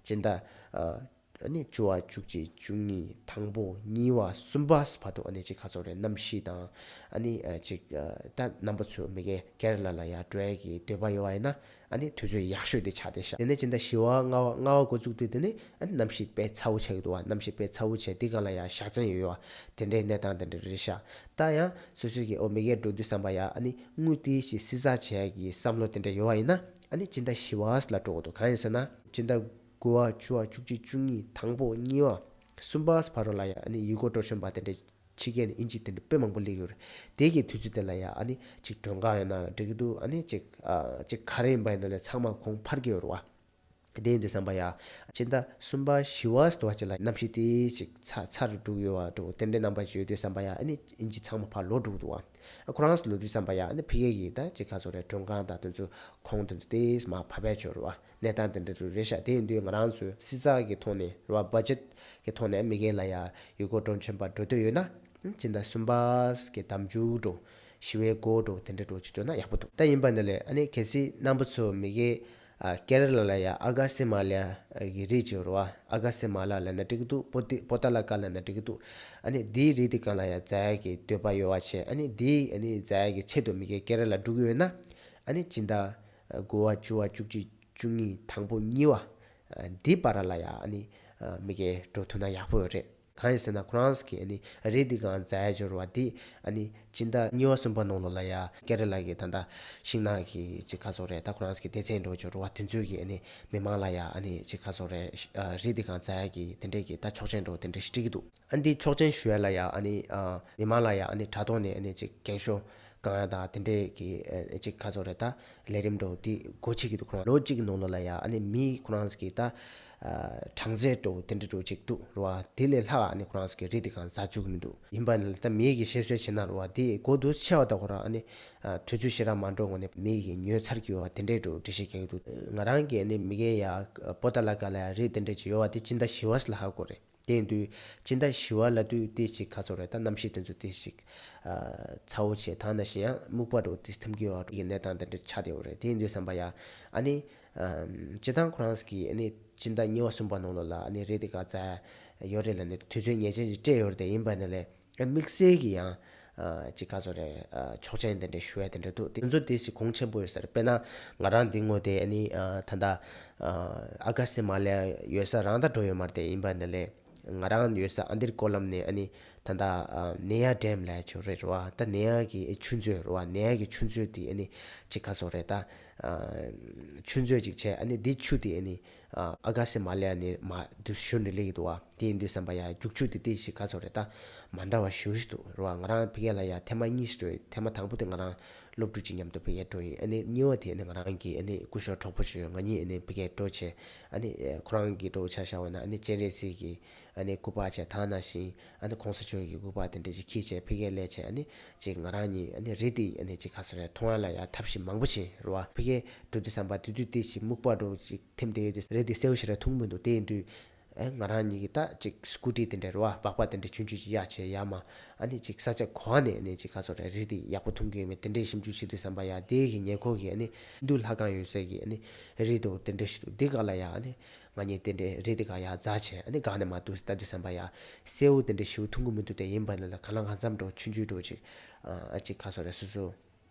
སྤྱི་ཟླ་ཨ། ཨ་ནི་བཅུ་པ་བཅུ་གཅིག་བཅུ་གཉིས་དང་པོ་གཉིས་པ་གསུམ་པ་བར་དུ་ཨ་ནི་ཅིག་ག་ཟེར་དགོས་རེད། གནམ་གཤིས་དང་ཨ་ནི་ཨ་ཅིག་ཨ་ད་རྣམ་པ་ཚོ་མི་གའི་ཀེ་ར་ལ་ལ་ཡ་འགྲོ་ཡ་གི་འདོད་པ་ཡོད་པ་ཡིན་ན་ཨ་ནི་དུས་ཚོད་ཡག་ཤོས་དེ་ཆགས་བསྡད་ཤག་དེ་ནས་སྤྱི་ཟླ་བཞི་པ་ལྔ་པ་ལྔ་པ་འགོ་བཙུགས་དུས་དེ་ནས་ཨ་ནི་གནམ་གཤིས་དཔེ་ཚ་པོ་ཆགས་ཀྱི་འདུག་བ། གནམ་གཤིས་དཔེ་ཚ་པོ་བྱས་དེ་ག་ལ་ཡ་ཞག་མཚན་ཡོད་ཡོད་བ། དེ་འདྲའི་གནས་སྟངས་དེ་འདྲ་རེད་ཤག་ད་ཡང་སོ་སོ་གི་ཨོ་མི་གའི་འགྲོ་དུས་ཙམ་པ་ཡ་ཨ་ནི་དངུལ་ཏོག་ཙམ་བསྲི་ཚགས་བྱེད་ཡ་གི་བསམ་བློ་དེ་འདྲ་ཡོད་པ་ཡིན་ན་ཨ་ནི་སྤྱི་ཟླ་བཞི་པ་ལ་འགྲོ་དགོས་འདུག་གང་ཡིན་ཟེར་ན་སྤྱི་ཟླ་ དགུ་པ་བཅུ་པ་བཅུ་གཅིག་བཅུ་གཉིས་དང་པོ་གཉིས་པ་གསུམ་པ་བར་ལ་ཡ་ཨ་ནི་ཡུལ་སྐོར་སྤྲོ་འཆམ་པ་དེ་འདྲ་ཕྱི་རྒྱལ་ནས་དབྱིན་ཇི་དེ་འདྲ་དཔེ་མང་པོ་སླེབས་ཡོད་རེད། དེ་གི་དུས་ཚོད་དེ་ལ་ཡ་ཨ་ནི་ཅིག་མགྲོན་ཁང་ཡིན་ན་འགྲིག་གི་འདུག་ཨ་ནི་ཅིག་ཨ་ཅིག་ག་རེ་ཡིན་པ་ཡིན་ན་ལས་ཚང་མ་གོང་འཕར་གྱི་ཡོད་རེད་བ། དེ་ཡིན་དུས་ཙམ་པ་ཡ། སྤྱི་ཟླ་གསུམ་པ་བཞི་པ་ཙམ་ཅིག་ལ་གནམ་གཤིས་དེ་ཞིག་ཚ་ཚ་རུ་འགྲོ་གི་ཡོད་པ་འགྲོ་དེ་འདྲའི་རྣམ་པ་ཞིག་ཡོད་དུས་ཙམ་པ་ཡ་ཨ་ནི་དབྱིན་ཇི་ཚང་མ་ཕར་ལོག་འགྲོ་གི་འདུག་བ། ཁོ་རང་ཚོ་ལོག་དུས་ཙམ་པ་ཡ་ཨ་ནི་ཕ་གི་གི་ད་ཅིག་ག་ཚོད་རེད། མགྲོན་ཁང་དང་དེ་ཚོ་ཁོངས་དེ་ཚོ་དེས་མར་ཕབ་པའི་ཆོག་རེད་བ། གནས་སྟངས་དེ་འདྲ་རུ་རེད་ཤག་དེ་ཡིན་དུས་ང་རང་ཚོས་སྲིད་ཚགས་ཀྱི་ཐོག་ནས་རེད་བ། བ་ཇེཊ་ཀྱི་ཐོག་ནས་མ་གི་ལ་ཡ་ཡུལ་སྐོར་སྤྲོ་འཆམ་པ་འགྲོ་འདོད་ཡོད་ན། སྤྱི་ཟླ་གསུམ་པ་གི་ཟླ་མཇུག་འགྲོ། བཞི་པའི་འགོ་འགྲོ་དེ་འདྲ་འགྲོ་ཅིག་འགྲོ་ན་ཡག་པོ་འདུག་ད་ཡིན་པ་འདི་ལས་ཨ་ནི་གལ་སྲིད་རྣམ་པ་ཚོ་མ་གི་ཨ་ཀེ་ར་ལ་ལ་ཡ་ཨ་ག་སི་མ་ལ་ཡ་གི་རི་ཅིག་ཡོད་རེད་བ། ཨ་ག་སི་མ་ལ་ལབ་ན་འགྲིག་གི་འདུག་པོ་ཏི་པོ་ཏ་ལ་ཀ་ལབ་ན་འགྲིག་གི་འདུག་ཨ་ནི་འདིའི་རི་འདི་སྒང་ལ་ཡ་འཛེག་ཡ་གི་འདོད་པ་ཡོད་པ་བྱས། ཨ་ནི་འདིའི་ཨ་ནི་འཛེག་ཡ་གི་ཆེད་དུ་མ་གི་ཀེ་ར་ལ་འགྲོ་གི་ཡོད་ན། ཨ་ནི་སྤྱི་ཟླ་དགུ་པ་བཅུ་པ་བཅུ་གཅིག་བཅུ་གཉིས་དང་པོ་གཉིས་པ་འདི་བར་ལ་ཡ་ཨ་ནི་མ་གི་འགྲོ་ཐུབ་ན་ཡག་པོ་ཡོད་རེད། གང་ཡིན་ཟེར་ན་ཁོ་རང་ཚོ་གིས་ཨ་ནི་རི་འདི་སྒང་འཛེག་ཡ་ཅིག་ཡོད་རེད་བ། འདི་ཨ་ནི་སྤྱི་ཟླ་གཉིས་པ་གསུམ་པ་ནང་ལོགས་ལ་ཡ་ཀེ་ར་ལ་གི་ད་ལྟ་ཤིང་ནགས་ཀྱི་ཅིག་ག་ཚོད་རེད། ད་ཁོ་རང་ཚོ་གི་སྡེ་ཚན་འདྲ་ཅིག་ཡོད་རེད་བ། དེ་ཚོ་གིས་ཨ་ནི་མི་མང་ལ་ཡ་ཨ་ནི་ཅིག་ག་ཚོད་རེད། ཨ་རི་འདི་སྒང་འཛེག་ཡ་གི་དེ་འདྲས་ཀྱི་ད་ཆོག་མཆན་འདྲ་དེ་འདྲས་ཞིག་སྤྲད་ཀྱི་འདུག་ཨ་འདི་ཆོག་མཆན་ཞུ་ཡ་ལ་ཡ་ཨ་ནི་ཨ་མི་མང་ལ་ཡ་ཨ་ནི་དྲ་ཐོག་ནས་ཨ་ནི་ཅིག་འགེངས་ཤོག་བཀང་ཡ་དང་དེ་འདྲས་ཀྱི་ཨ་ཅིག་ག་ཚོད་རེད། ད་ལས་རིམ་འདྲ་དེ་སྒོ་ཕྱེ་གི་འདུག་ཁོ་རང་ལོ་གཅིག་གི་ནང་ལོགས་ལ་ཡ་ཨ་ནི་མི་ཁོ་རང་ཚོ་གི་ད་ཨ་གྲངས་ཚད་འདྲ་དེ་འདྲ་འདྲ་ཅིག་འདུག་རེད་བ། དེ་ལས་ལྷག་ཨ་ནི་ཁོ་རང་ཚོ་གི་རི་དེ་སྒང་འཛེག་བཅུག་གི་མི་འདུག་ཡིན་པ་ནི་ད་མི་གི་བཤད་སྲོལ་བྱས་ན་རེད་བ། དེ་སྒོ་དེ་ཕྱེ་བ་ད་ཁོ་རང་ཨ་ནི་ཨ་དུས་ཚོད་ཞེ་དྲག་མ་འགྲོ་སྔོན་ནས་མི་གི་ཉོས་ཚར་གི་ཡོད་བ། དེ་འདྲས་འདྲ་འགྲེལ་བཤད་རྒྱག་གི་འདུག་ང་རང་གིས་ཨ་ནི་མ་གི་ཡ་པོ་ཏ་ལ་ཀ་ལ་ཡ་རི་དེ་འདྲས་ཅིག་ཡོད་བ། དེ་སྤྱི་ཟླ་བཞི་པ་ཙམ་ལ་ཧ་གོ་རེད། དེ་ཡིན་དུས་སྤྱི་ཟླ་བཞི་པ་ལབ་དུས་དེ་ཞིག་ག་ཚོད་རེད། ད་གནམ་གཤིས་དེ་ཚོ་དེ་ཞིག་ཨ་ཚ་བོ་བྱས། ད་ནང་བཞིན་ཡང་སྨུག་པ་འདྲ་དེ་ཐིམ་གི་ཡོད་པའི་གནས་སྟངས་དེ་འདྲ་ཆགས་བསྡད་ཡོད་རེད། དེ་ཡིན་དུས་ཙམ་པ་ཡ་ཨ་ནི་ཨ་སྤྱིར་བཏང་ཁོ་རང་ཚོ་གིས་ཨ་ནི་སྤྱི་ཟླ་གཉིས་པ་གསུམ་པ་ནང་ལོགས་ལ་ཨ་ནི་རི་དེ་སྒང་འཛེག་ཡོད་རེད་ལབ་ནས་དུས་ཚོད་ངེས་ཅན་ཞིག་སྤྲད་ཡོད་རེད། དེ་ཡིན་པ་ནི་ལས་ཨ་དམིགས་བསལ་གྱི་ཡང་ཨ་ཅིག་ག་ཚོད་རེད། ཨ་ཆོག་མཆན་དེ་འདྲ་ཞུ་ཡ་དེ་འདྲ་འདུག་དེ་ཚོ་དེ་ཞིག་གོང་ཆེན་པོ་ཡོད་ས་རེད། དཔེར་ན་ང་རང་འདི་ངོས་དེ་ཨ་ནི་ཨ་ད་ལྟ་ཨ་ཨ་ག་སི་མ་ལ་ཡ་ཡོད་ས་རང་ད་འགྲོ་ཡོད་མ་རེད། དེ་ཡིན་པ་ནི་ལས་ང་རང་ཡོད་ས་ཨ་འདིར་ཀོ་ལམ་ནས་ཨ་ནི་ད་ལྟ་ཨ་ནེ་ཡ་ཌེམ་ལབ་ཡ་ཅིག་རེད་རེད་བ། ད་ནེ་ཡ་གི་ཆུ་མཛོད་རེད་བ། ནེ་ཡ་གི་ཆུ་མཛོད་དེ་ཨ་ནི་ཅིག་ག་ཚོད་རེད། ད་ཨ་ཆུ་མཛོད་ཅིག་བྱས། ཨ་ནི་འདི་ཆུ་དེ་ཨ་ནི་ཨ་ཨ་ག་སི་མ་ལ་ཡ་ནས་མར་འདི་བཞུར་ནས་སླེབས་ཀྱི་འདུག་བ། དེ་ཡིན་དུས་ཙམ་པ་ཡ་རྒྱུག་ཆུ་དེ་དེ་ཞིག་ག་ཚོད་རེད། ད་མ་འདྲ་བ་ཞེ་པོ་ཞིག་འདུག་རེད་བ། ང་རང་ཕ་གི་ལ་ཡ་ཐེངས་མ་གཉིས་ཤིག་འགྲོ་ཡོད། ཐེངས་མ་དང་པོ་དེ་ང་རང་སློབ་ཕྲུག་ཅིག་མཉམ་དུ་ཕ་གིར་འགྲོ་ཡིན། ཨ་ནི་གཉིས་པ་དེ་ཨ་ནི་ང་རང་གི་ཨ་ནི་སྐུ་ཞབས་གྲོགས་པོ་ཅིག་ཡོད། ང་གཉིས་ཨ་ནི་ཕ་གིར་འགྲོ་བྱས། ཨ་ནི་ཁོ་རང་གི་འགྲོ་ཆ་བཞག་པ་ན་ཨ་ནི་སྤྱན་རས་གཟིགས་ཀྱི་ཨ་ནི་སྐུ་པར་བྱས། ད་ནང་བཞིན་ཨ་ནི་གོང་ས་མཆོག་གི་སྐུ་པར་དེ་འདྲ་ཅིག་འཁྱེར་བྱས་ཕ་གིར་སླེབས་བྱས། ཨ་ནི་ཅིག་ང་རང་གཉིས་ཨ་ནི་རི་དེ་ཨ་ནི་ཅིག་ག་ཚོད་རེད། མཐོང་ཡ་ལ་ཡ་ཐབས་ཤེས་མང་པོ་བྱས་རེད་བ། ཕ་གིར་འགྲོ་དུས་ཙམ་པ་དེ་དུས་དེ་ཞིག་སྨུག་པ་འདྲ་ཅིག་ཐིམ་བསྡད་ཡོད་དུས་རི་དེ་གསལ་པོ་ཞེ་དྲག་མཐོང་གི་མི་འདུག་དེ་ཡིན་དུས་ཨེ་ང་རང་གཉིས་ཀྱིས་ད་ཅིག་སྐུ་ཊི་དེ་འདྲ་རེད་བ། སྦག་སྦག་དེ་འདྲ་ཆུང་ཆུང་ཅིག་གཡར་བྱས་ཡར་མར་ཨ་ནི་ཅིག་ས་ཆ་ག་པར་ནས་ཨ་ནི་ཅིག་ག་ཚོད་རེད། རི་དེ་ཡག་པོ་མཐོང་གི་ཡོད་མེད་དེ་འདྲའི་ཞིབ་འཇུག་བྱེད་དུས་ཙམ་པ་ཡ་དེ་གི་ཉེ་འཁོར་གྱི་ཨ་ནི་འདུ་ལྷ་ཁང་ཡོད་ས་གི་ཨ་ནི་རི་དེ་དེ་འདྲ་ཞིག་འདུག་དེ་སྒང་ལ་ཡ་ཨ་ནི་ང་གཉིས་དེ་འདྲའི་རི་དེ་སྒང་ཡ་འཛེགས་བྱས། ཨ་ནི་སྒང་ནས་མར་འདུག་ལྟ་དུས་ཙམ་པ་ཡ་གསལ་པོ་དེ་འདྲ་ཞེ་པོ་མཐོང་གི་མི་འདུག་དེ་ཡིན་པ་ནི་ལ་གང་ལ་གང་འཚམ་འདྲ་ཆུང་ཆུང་འདྲ་ཅིག་ཨ་ཅིག་ག་ཚོད་རེད། སོ་སོ་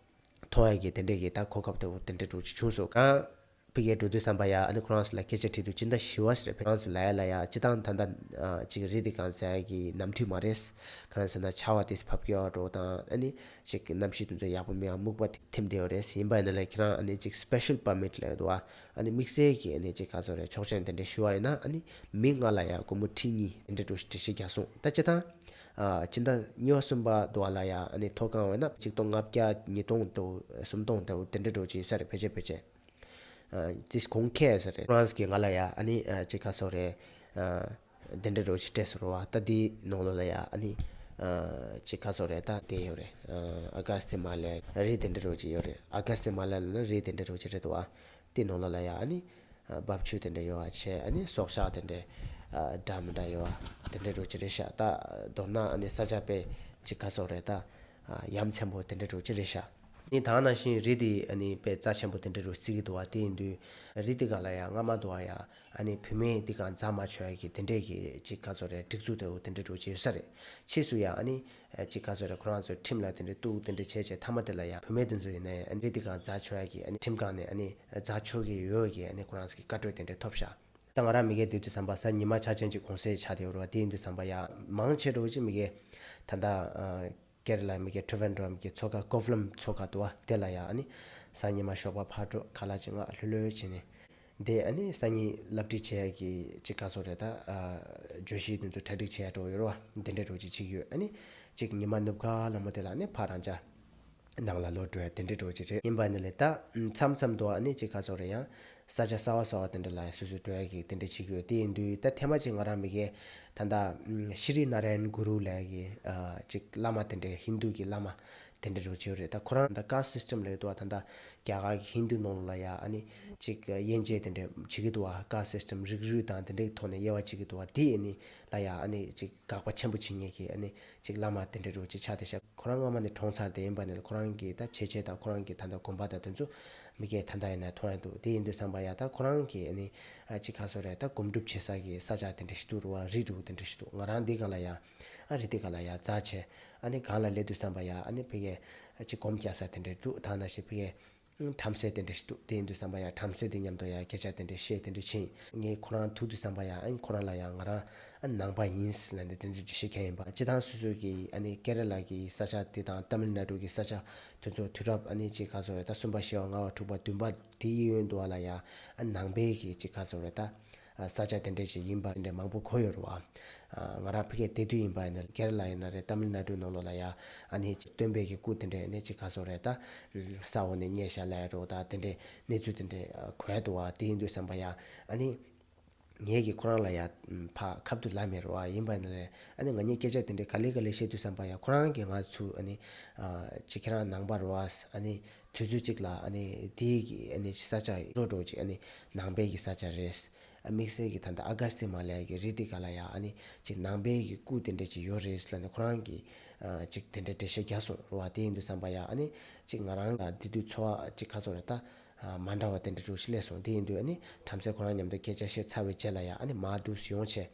མཐོང་ཡ་གི་དེ་འདྲ་གི་ད་གོ་སྐབས་དེ་འདྲ་འདྲ་ཅིག་བྱུང་སོང་། ཨ་ཕ་གིར་འགྲོ་དུས་ཙམ་པ་ཡ་ཨ་ནི་ཁོ་རང་ཚོ་ལ་སྐད་ཆ་དྲིས་དུས་སྤྱི་ཟླ་བཞི་པ་ཟེར་རེད། ཁོ་རང་ཚོ་ལབ་ཡ་ལ་ཡ་སྤྱིར་བཏང་ད་ལྟ་ཨ་ཅིག་རི་དེ་སྒང་འཛེག་ཡ་གི་ནམ་དུས་མ་རེད། གང་ཟེར་ན་ཆར་པ་དེ་བབས་ཀྱི་ཡོད་འདྲ་དང་། ཨ་ནི་ཅིག་གནམ་གཤིས་དེ་ཚོ་ཡག་པོ་མེད་པ། སྨུག་པ་ཐིམ་བསྡད་ཡོད་རེད། ཡིན་པ་ཡིན་ན་ལས་ཁྱེད་རང་ཨ་ནི་ཅིག་སི་པེ་ཤལ་པར་མིཊ་ལབ་ཡོད་འདུག་ཨ་ནི་དམིགས་བསལ་གྱི་ཨ་ནི་ཅིག་ག་ཚོད་རེད། ཆོག་མཆན་དེ་འདྲ་ཞུ་བ་ཡིན་ན་ཨ་ནི་མི་ལྔ་ལ་ཡ་སྒོར་མོ་ཁྲི་གཉིས་དེ་འདྲ་འདྲ་ཞིག་འགྲེལ་བཤད་རྒྱག་སོང་། ད་སྤྱིར་བཏང་ཨ་སྤྱི་ཟླ་གཉིས་པ་གསུམ་པ་དུ་བ་ལ་ཡ་ཨ་ནི་མཐོ་སྒང་བས་ན་ཆིག་སྟོང་ལྔ་བརྒྱ་ཉིས་སྟོང་དུ་སུམ་སྟོང་དུ་དེ་འདྲ་འདྲ་ཅིག་ཡོད་ས་རེད། ཕལ་ཆེར་ཕལ་ཆེར་ཨ་དེ་གོང་ཁེ་ས་རེད། ཁོ་རང་ཚོ་གིས་ང་ལ་ཡ་ཨ་ནི་ཨ་ཅིག་ག་ཚོད་རེད། ཨ་དེ་འདྲ་འདྲ་ཅིག་སྤྲད་སོང་རེད་བ། ད་དེའི་ནང་ལོགས་ལ་ཡ་ཨ་ནི་ཨ་ཅིག་ག་ཚོད་རེད། ད་དེ་ཡོད་རེད། ཨ་ཨ་ག་སི་མ་ལ་ཡ་རི་དེ་འདྲ་འདྲ་ཅིག་ཡོད་རེད། ཨ་ག་སི་མ་ལ་ཡ་ལབ་ན་རི་དེ་འདྲ་འདྲ་ཅིག་རེད་འདུག་བ། དེའི་ནང་ལོགས་ལ་ཡ་ཨ་ནི་ཨ་འབབ་ཆུ་དེ་འདྲ་ཡོད་པ་བྱས། ཨ་ནི་སྲོག་ཆགས་དེ་འདྲ་ཨ་འདྲ་མི་འདྲ་ཡོད་པ་དེ་འདྲ་འདྲ་ཅིག་རེད་ཤག་ད་མདོར་ན་ཨ་ནི་ས་ཆ་དཔེ་ཅིག་ག་ཚོད་རེད། ད་ཨ་ཡ་མཚན་པོ་དེ་འདྲ་འདྲ་ཅིག་རེད་ཤག་ཨ་ནི་ད་ག་ནང་བཞིན་རི་དེ་ཨ་ནི་དཔེ་རྩ་ཆེན་པོ་དེ་འདྲ་འདྲ་བརྩི་གི་འདུག་བ། དེ་ཡིན་དུས་རི་དེ་སྒང་ལ་ཡ་སྔ་མ་དུ་བ་ཡ་ཨ་ནི་བུད་མེད་དེ་སྒང་འཛེག་མ་ཆོག་ཡ་གི་དེ་འདྲས་ཀྱི་ཅིག་ག་ཚོད་རེད། སྒྲིག་འཛུགས་དེ་འོ་དེ་འདྲ་འདྲ་ཅིག་ཡོད་ས་རེད། ཕྱིས་སུ་ཡ་ཨ་ནི་ཨ་ཅིག་ག་ཚོད་རེད། ཁོ་རང་ཚོས་ཁྲིམས་ལ་དེ་འདྲ་གཏུག་དེ་འདྲ་བྱས་བྱས་མཐའ་མ་དེ་ལ་ཡ་བུད་མེད་དེ་ཚོ་ཡིན་ནའི་ཨ་ནི་རི་དེ་སྒང་འཛེག་ཆོག་ཡ་གི་ཨ་ནི་ཁྲིམས་ཁང་ནས་ཨ་ནི་འཛེག་ཆོག་གི་ཡོད་ཀྱི་ཨ་ནི་ཁོ་རང་ཚོ་གི་བཀའ་འཁྲོལ་དེ་འདྲ་ཐོབ་ཤག་ད་ང་རང་མ་གིར་སྡོད་དུས་ཙམ་པ་གཟའ་ཉི་མ་ཆ་ཅན་གྱི་གུང་སེང་ཆགས་བསྡད་ཡོད་རེད་བ། དེ་ཡིན་དུས་ཙམ་པ་ཡ་མང་ཆེ་འགྲོ་ཅིག་མ་གིར་ད་ལྟ་ཨ་ཀེ་ར་ལ་མ་གིར་ཊི་རི་ཝན་ཌམ་གྱི་མཚོ་ཁ་ཀོ་ཝ་ལམ་མཚོ་ཁ་འདུག་བ། དེ་ལ་ཡ་ཨ་ནི་གཟའ་ཉི་མ་ཞོགས་པ་ཕར་འགྲོ། ཁ་ལག་ཅིག་མངགས་ལྷོད་ལྷོད་བྱས་ནས་ དེ་ཨ་ནི་སང་ཉིན་སློབ་ཁྲིད་བྱེད་ཡ་གི་ཅིག་ག་སོ་རེད་ད། ཨ་བརྗོད་གཞི་དེ་ཚོ་གྲ་སྒྲིག་བྱེད་ཡ་འགྲོ་ཡོད་རེད་བ། དེ་འདྲ་འགྲོ་ཅིག་བྱེད་ཀྱི་ཡོད། ཨ་ནི་ཅིག་ཉི་མ་ནུབ་ཁ་ལ་མོ་དེ་ལ་ཨ་ནི་ཕར་རང་ཅག་ནང་ལ་ལོག་འགྲོ་ཡ་དེ་འདྲ་འགྲོ་ཅིག་རེད། ཡིན་པ་ནི་ལས་ད་མཚམས་མཚམས་དུ་ཨ་ནི་ཅིག་ག་སོ་རེད། ཡང་ས་ཆ་གསར་བ་གསར་བ་དེ་འདྲ་ལ་ཡང་སོ་སོ་འགྲོ་ཡ་གི་དེ་འདྲ་བྱེད་ཀྱི་ཡོད། དེ་ཡིན་དུས་ད་ཐེངས་མ་ཅིག་ང་རང་མི་གའི་ད་ལྟ་ཤྲི་ནཱ་ར་ཡན་གུ་རུ་ལབ་ཡ་གི་ཨ་ཅིག་བླ་མ་དེ་འདྲ་ཧིན་རྡུ་གི་བླ་མ་དེ་འདྲ་རུ་བྱེད་རེད། ད་ཁོ་རང་ད་ཀཱསྟ་སིས་ཊམ་ལབ་འདུག་བ། ད་ད་རྒྱ་གར་གྱི་ཧིན་རྡུ་ནང་ལོགས་ལ་ཡ་ཨ་ནི་ཅིག་དབྱེ་འབྱེད་དེ་འདྲ་བྱེད་ཀྱི་འདུག་བ། ཀཱསྟ་སིས་ཊམ་རིགས་རུས་དང་དེ་འདྲའི་ཐོག་ནས་དབྱེ་བ་འབྱེད་ཀྱི་འདུག་བ། དེ་ཨ་ནི་ལ་ཡ་ཨ་ནི་ཅིག་དགག་པ་ཆེན་པོ་བྱེད་མཁན་གྱི་ཨ་ནི་ཅིག་བླ་མ་དེ་འདྲ་རུ་ཅིག་ཆགས་བསྡད་ཤག་ཁོ་རང་སྔོན་མ་ནས་གྲོངས་ཚར། དེ་ཡིན་པ་ནས་ཁོ་རང་གི་ད་བྱས་རྗེས་དང་ཁོ་རང་གི་ད་ལྟ་གོམ་པ་དང་དེ་ཚོ་མི་གའི་ད་ལྟ་ཡིན་ན་མཐོང་ཡ་འདུག་དེ་ཡིན་དུས་ཙམ་པ་ཡ་ད་ཁོ་རང་གི་ཨ་ནི་ཨ་ཅིག་ག་སོ་རེད། ད་སྒོམ་སྒྲུབ་བྱེད་ས་གི་ས་ཆ་དེ་འདྲ་ཞིག་འདུག་རེད་བ། རི་འདྲ་བོ་དེ་འདྲ་ཞིག་འདུག་ང་རང་འདི་ག་ལ་ཡ། ཨ་རི་དེ་ག་ལ་ཡ་འཛེགས་བྱས་ཨ་ནི་སྒང་ལ་སླེབས་དུས་ཙམ་པ་ཡ་ཨ་ནི་ཕ་གིའི་ཅིག་སྒོམ་རྒྱག་ས་དེ་འདྲ་འདུག་ད་ནང་བཞིན་ཕ་གིའི་བྲམ་ཟེ་དེ་འདྲ་ཞིག་འདུག་དེ་ཡིན་དུས་ཙམ་པ་ཡ་བྲམ་ཟེ་དེ་མཉམ་དུ་ཡ་སྐད་ཆ་དེ་འདྲ་བཤད་དེ་འདྲ་བྱས། ངས་ཁོ་རང་ཐུག་དུས་ཙམ་པ་ཡ་ཨ་ནི་ཁོ་རང་ལ་ཡ་ང་རང་ཨ་ནི་ནང་པ་ཡིན་ལབ་ནས་དེ་འདྲ་འགྲེལ་བཤད་རྒྱག་ཡིན་པ། སྤྱིར་བཏང་སོ་སོ་གི་ཨ་ནི་ཀེ་ར་ལ་གི་ས་ཆ་དེ་དང་ཏ་མིལ་ནཱ་ཌུ་གི་ས་ཆ་དེ་ཚོ་དུས་རབས་ཨ་ནི་ཅིག་ག་སོ་རེད། ད་གསུམ་པ་བཞི་པ་ལྔ་པ་དྲུག་པ་བདུན་པ་དེའི་གཡས་གཡོན་དུ་བ་ལ་ཡ་ཨ་ནི་ནང་པའི་གི་ཅིག་ག་སོ་རེད་ད། ས་ཆ་དེ་འདྲ་ཞིག་ཡིན་པ་དེ་འདྲ་མང་པོ་གོ་ཡོད་རེད་བ། ང་རང་ཕ་གིར་བསྡད་དུས་ཡིན་པ་ཡིན་ན་ཀེ་ར་ལ་ཡིན་ན་རེད། ཏ་མིལ་ནཱ་ཌུ་ནང་ལོགས་ལ་ཡ་ཨ་ནི་སྟོན་པའི་གི་སྐུ་དེ་འདྲ་ནི་ཅིག་ག་སོ་རེད་ད། ས་འོག་ནས་རྙེད་བཞག་ལབ་ཡ་འདྲ་བོ་དང་དེ་འདྲའི་གནས་ཚུལ་དེ་འདྲ་གོ་ཡ་འདུག་བ། དེ་ཡིན་དུས་ཙམ་པ་ཡ་ཨ་ནི་ངས་གི་ཁོ་རང་ལ་ཡ་ཕར་ཁ་ཐུག་ལབ་མེད་རེད་བ། ཡིན་པ་ཡིན་ན་ལས་ཨ་ནི་ང་གཉིས་སྐད་ཆ་དེ་འདྲ་ག་ལེ་ག་ལེ་བཤད་དུས་ཙམ་པ་ཡ་ཁོ་རང་གིས་ང་ཚོ་ཨ་ནི་ཅིག་ཁྱེད་རང་ནང་པ་རེད་བ། ཨ་ནི་དུས་ཚོད་ཅིག་ལ་ཨ་ནི་དེའི་གི་ཨ་ནི་ས་ཆ་བཟོ་འདྲ་བོ་ཅིག་ཨ་ནི་ནང་པའི་གི་ས་ཆ་རེད། དམིགས་བསལ་གྱི་ད་ལྟ་ཨ་ག་སྟི་མ་ལ་ཡ་གི་རི་དེ་ག་ལ་ཡ་ཨ་ནི་ཅིག་ནང་པའི་གི་སྐུ་དེ་འདྲ་ཅིག་ཡོད་རེད་ལབ་ནས་ཁོ་རང་གིས་ཅིག་དེ་འདྲ་འགྲེལ་བཤད་རྒྱག་སོང་རེད་བ། དེ་ཡིན་དུས་ཙམ་པ་ཡ་ཨ་ནི་ཅིག་ང་རང་ལ་དེ་དུས་ཚོར་བ་ཅིག་ག་སོང་རེད་ད། མ་འདྲ་བ་དེ་འདྲ་རུ་ཞིག་སླེབས་སོང་། དེ་ཡིན་དུས་ཨ་ནི་བྲམ་ཟེ་ཁོ་རང་མཉམ་དུ་སྐད་ཆ་བཤད་ཚར་བའི་རྗེས་ལ་ཡ་ཨ་ནི་མར་འདུག་སེ་ཡོང་བྱས།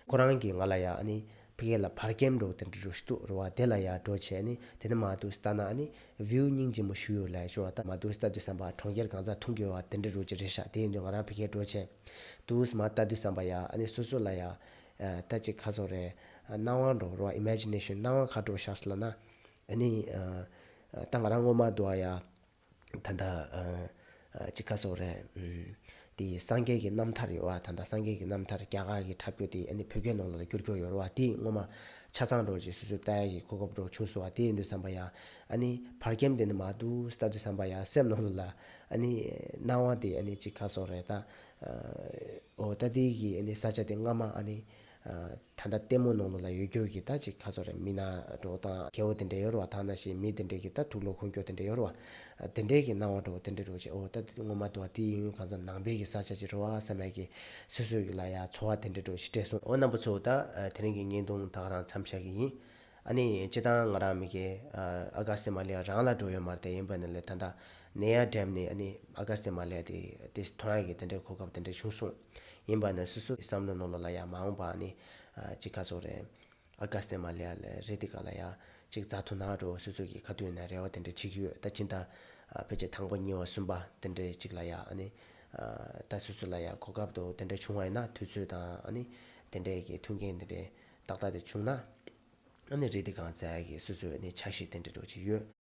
ཁོ་རང་གིས་ང་ལ་ཡ་ཨ་ནི་ཕ་གི་ལ་བར་ཁྱམས་འདྲ་བོ་དེ་འདྲ་རུ་ཞིག་འདུག་རེད་བ། དེ་ལ་ཡ་འགྲོ་བྱས་ཨ་ནི་དེ་ནས་མར་འདུག་སེ་ལྟ་ན་ཨ་ནི་བིའུ་སྙིང་རྗེ་མོ་ཞིག་ཡོད་ལབ་ཞོར་བ། ད་མར་འདུག་སེ་ལྟ་དུས་ཙམ་པ་གྲོང་ཁྱེར་གང་ཙམ་མཐོང་གི་ཡོད་བ་དེ་འདྲ་རུ་ཅིག་རེད་ཤག་དེ་ཡིན་དུས་ང་རང་ཕ་གིར་འགྲོ་བྱས་འདུག་སེ་མར་ལྟ་དུས་ཙམ་པ་ཡ་ཨ་ནི་སོ་སོ་ལ་ཡ་ད་ཅིག་ག་སོང་རེད། སྣང་བ་འདྲ་བོ་རེད་བ། ཨི་མེ་ཇི་ནེ་ཤན། སྣང་བ་ག་འདྲ་བོ་ཤར་སོང་ལབ་ན་ཨ་ནི་ད་ང་རང་སྔོན་མ་འདུག་བ་ཡ། ད་ལྟ་ཨ་ཨ་ཅིག་ག་སོང་རེད། ཨུམ། དེ་སངས་རྒྱས་ཀྱི་རྣམ་ཐར་ཡོད་བ། ད་ལྟ་སངས་རྒྱས་ཀྱི་རྣམ་ཐར་རྒྱ་གར་གྱི་འཁྲབ་སྟོན་དེ་ཨ་ནི་བོད་སྐད་ནང་ལ་བསྒྱུར་རྒྱུ་ཡོད་རེད་བ། དེ་སྔོན་མ་ཆ་ཚང་འདྲ་བོ་ཅིག་སོ་སོས་ལྟ་ཡ་གི་གོ་སྐབས་འདྲ་བོ་བྱུང་སོང་བ། དེ་ཡིན་དུས་ཙམ་པ་ཡ་ཨ་ནི་བར་ཁྱམས་དེ་ནས་མར་འདུག་སེ་ལྟ་དུས་ཙམ་པ་ཡ་སེམས་ནང་ལ་ཨ་ནི་སྣང་བ་དེ་ཨ་ནི་ཅིག་ག་སོང་རེད་ད། ཨ་འོ་ད་དེ་གི་ཨ་ནི་ས་ཆ་དེ་སྔ་མ་ཨ་ནི། ད་ལྟ་ལྟད་མོ་ནང་ལོགས་ལ་ཡོད་རྒྱུ་གི་ད་ཅིག་ག་ཚོད་རེད། མི་སྣ་འདྲ་བོ་དང་རྒྱལ་པོ་དེ་འདྲ་ཡོད་རེད་བ། ད་ནང་བཞིན་མི་དེ་འདྲ་གི་ད་དུག་ལོག་གོན་རྒྱུ་དེ་འདྲ་ཡོད་རེད་བ། དེ་འདྲའི་གི་སྣང་བ་འདྲ་བོ་དེ་འདྲ་འདྲ་བོ་ཅིག་འོ་ད་དེ་ངོ་མ་འདུག་བ། དེ་ཡིན་ཡུལ་གང་ཚ་ནང་པའི་གི་ས་ཆ་ཅིག་རེད་བ་བསམ་ཡ་གི་སོ་སོ་གི་ལ་ཡ་ཚོར་བ་དེ་འདྲ་འདྲ་བོ་ཞིག་སྤྲད་སོང་། འོ་རྣམ་པ་ཚོ་ད་དེ་རིང་གི་བརྙན་ཐུང་ད་ག་རང་མཚམས་བཞག་གི་ཡིན། ཨ་ནི་སྤྱིར་བཏང་ང་རང་མི་གི་ཨ་ཨ་ག་སྟི་མ་ལི་ཡ་རང་ལ་འགྲོ་ཡོད་མ་རེད་དེ། ཡིན་པ་ནི་ལས་ད་ལྟ་ནེ་ཡ་ཌེམ་ནས་ཨ་ནི་ཨ་ག་སྟི་མ་ལི་ཡ་དེ་དེ་མཐོང་ཡ་གི་དེ་འདྲའི་གོ་སྐབས་དེ་འདྲ་བྱུང་སོང་། ཡིན་པ་ནི་སོ་སོའི་བསམ་བློ་ནང་ལོགས་ལ་ཡ་མ་འོངས་པ་ཨ་ནི་ཨ་ཅིག་ག་སོང་རེད། ཨ་ག་སྟི་མ་ལི་ཡ་ལ་རེད་དེ་ག་ལ་ཡ་ཅིག་འཛེགས་ཐུབ་ན་འགྲོ། སོ་སོ་གི་ཁ་ཐུག་ནས་རེ་བ་དེ་འདྲ་བྱེད་ཀྱི་ཡོད། ད་ཕྱིན་ད་ཨ་ཕལ་ཆེར་དང་པོ་གཉིས་པ་གསུམ་པ་དེ་འདྲའི་ཅིག་ལ་ཡ་ཨ་ནི་ཨ་ད་སོ་སོ་ལ་ཡ་གོ་སྐབས་འདྲ་བོ་དེ་འདྲ་བྱུང་བ་ཡིན་ན། དུས་ཚོད་དང་ཨ་ནི་དེ་འདྲའི་གི་མཐུན་རྐྱེན་དེ་འདྲའི་ཏག་ཏག་དེ་བྱུང་ན། ཨ་ནི་རེད་དེ་གང་ཟེར་ཡ་གི་སོ་སོའི་ཨ་ནི་འཆར་གཞི་དེ་འདྲ་འདྲ་བོ་ཅིག་ཡོད།